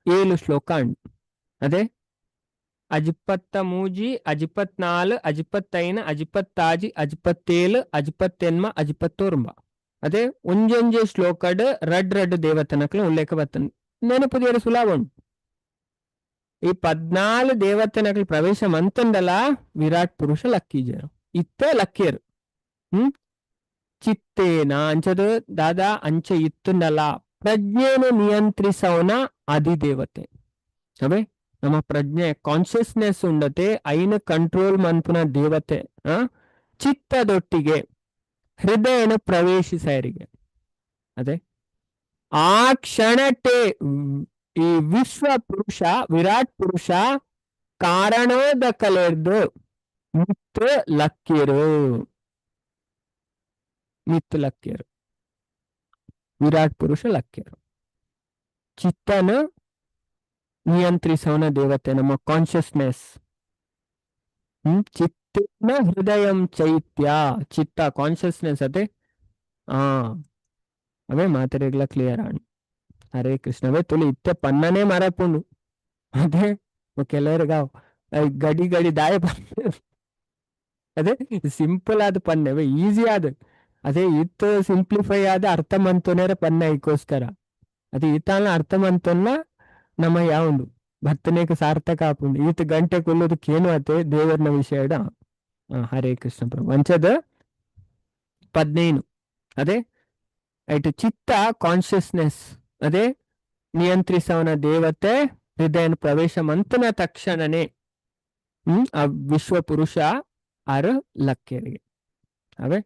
7 ಶ್ಲೋಕ ಅಂಡ್. ಅದೇ ಅಜಿಪ್ಪತ್ತ ಮೂಜಿ, ಅಜಿಪ್ಪತ್ನಾಲ್, ಅಜಿಪ್ಪತ್ತೈನ್, ಅಜಿಪ್ಪತ್ತಾಜಿ, ಅಜಿಪ್ಪತ್ತೇಳು, ಅಜಿಪ್ಪತ್ತೆನ್ಮ, ಅಜಿಪ್ಪತ್ತೊರ್ಂಬ. ಅದೇ ಒಂಜೊಂಜೆ ಶ್ಲೋಕಡ್ ರಡ್ ರಡ್ ದೇವತನಕ್ಲು ಉಲ್ಲೇಖ ಬರ್ತನ್. ನೆನಪುದಿಯರ ಸುಲಭ ಉಂಟು. ಈ 14 ದೇವತೆನಕ್ಲು ಪ್ರವೇಶ ಮಂತಂಡಲ ವಿರಾಟ್ ಪುರುಷ ಲಕ್ಕೀಜರು, ಇತ್ತೆ ಲಕ್ಕಿಯರು. ಚಿತ್ತೇನ ಅಂಚದು ದಾದಾ ಅಂಚ ಇತ್ತುಂಡಲ ಪ್ರಜ್ಞೆಯನ್ನು ನಿಯಂತ್ರಿಸವನ ಅಧಿದೇವತೆ. ಅವೇ ನಮ್ಮ ಪ್ರಜ್ಞೆ ಕಾನ್ಶಿಯಸ್ನೆಸ್ ಉಂಡತೆ ಐನ ಕಂಟ್ರೋಲ್ ಮನ್ಪುನ ದೇವತೆ. ಚಿತ್ತದೊಟ್ಟಿಗೆ ಹೃದಯನ ಪ್ರವೇಶಿಸರಿಗೆ. ಅದೇ ಆ ಕ್ಷಣಕ್ಕೆ ಈ ವಿಶ್ವ ಪುರುಷ ವಿರಾಟ್ ಪುರುಷ ಕಾರಣೋದಕಲೆರ್ದು ಮಿತ್ತು ಲಕ್ಕಿರು, ಮಿತ್ತು ಲಕ್ಕಿರು, ವಿರಾಟ್ ಪುರುಷ ಲಕ್ಕಿರು. ಚಿತ್ತನ ನಿಯಂತ್ರಿಸೋನ ದೇವತೆ ನಮ್ಮ ಕಾನ್ಶಿಯಸ್ನೆಸ್. ಚಿತ್ತನ ಹೃದಯಂ ಚೈತ್ಯ, ಚಿತ್ತ ಕಾನ್ಶಿಯಸ್ನೆಸ್ ಅದೇ. ಅವೇ ಮಾತೆರೆಗ್ಲ ಕ್ಲಿಯರ್ ಆಂಡ್. ಹರೇ ಕೃಷ್ಣವೇ. ತುಳಿ ಇತ್ತೆ ಪನ್ನನೇ ಮರಪುಂಡು. ಅದೇ ಕೆಲವರಿಗೆ ಗಡಿ ಗಡಿ ದಾಯ ಪನ್ನೆ. ಅದೇ ಸಿಂಪಲ್ ಆದ ಪನ್ನೆ, ಈಸಿ ಆದ. ಅದೇ ಇತ್ತು ಸಿಂಪ್ಲಿಫೈ ಆದ ಅರ್ಥ ಮಂತೋನೇರ ಪನ್ನೆ ಐಕೋಸ್ಕರ. ಅದೇ ಈತಾನ ಅರ್ಥ ಮಂತೊನ್ನ ನಮ್ಮ ಯಾವುಂಡು ಭತ್ತನೇಕ ಸಾರ್ಥಕ ಆಪುಂಡು. ಈತ ಗಂಟೆ ಕೊಲ್ಲೋದಕ್ಕೇನು ಆತೆ ದೇವರನ ವಿಷಯ. ಹರೇ ಕೃಷ್ಣ ಪ್ರಭು. ಅಂಚದ 15 ಅದೇ ಐಟ್ ಚಿತ್ತ ಕಾನ್ಶಿಯಸ್ನೆಸ್ ಅದೇ ನಿಯಂತ್ರಿಸವನ ದೇವತೆ ಹೃದಯನ ಪ್ರವೇಶ ಮಂತನ ತಕ್ಷಣನೇ ಆ ವಿಶ್ವ ಪುರುಷ ಆರು ಲಕ್ಕೇರಿಗೆ. ಅವೇ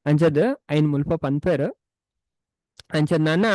ಅಂಚದ ಐನ್ ಮುಲ್ಪ ಪನ್ಪೇರು. ಅಂಚ ನನ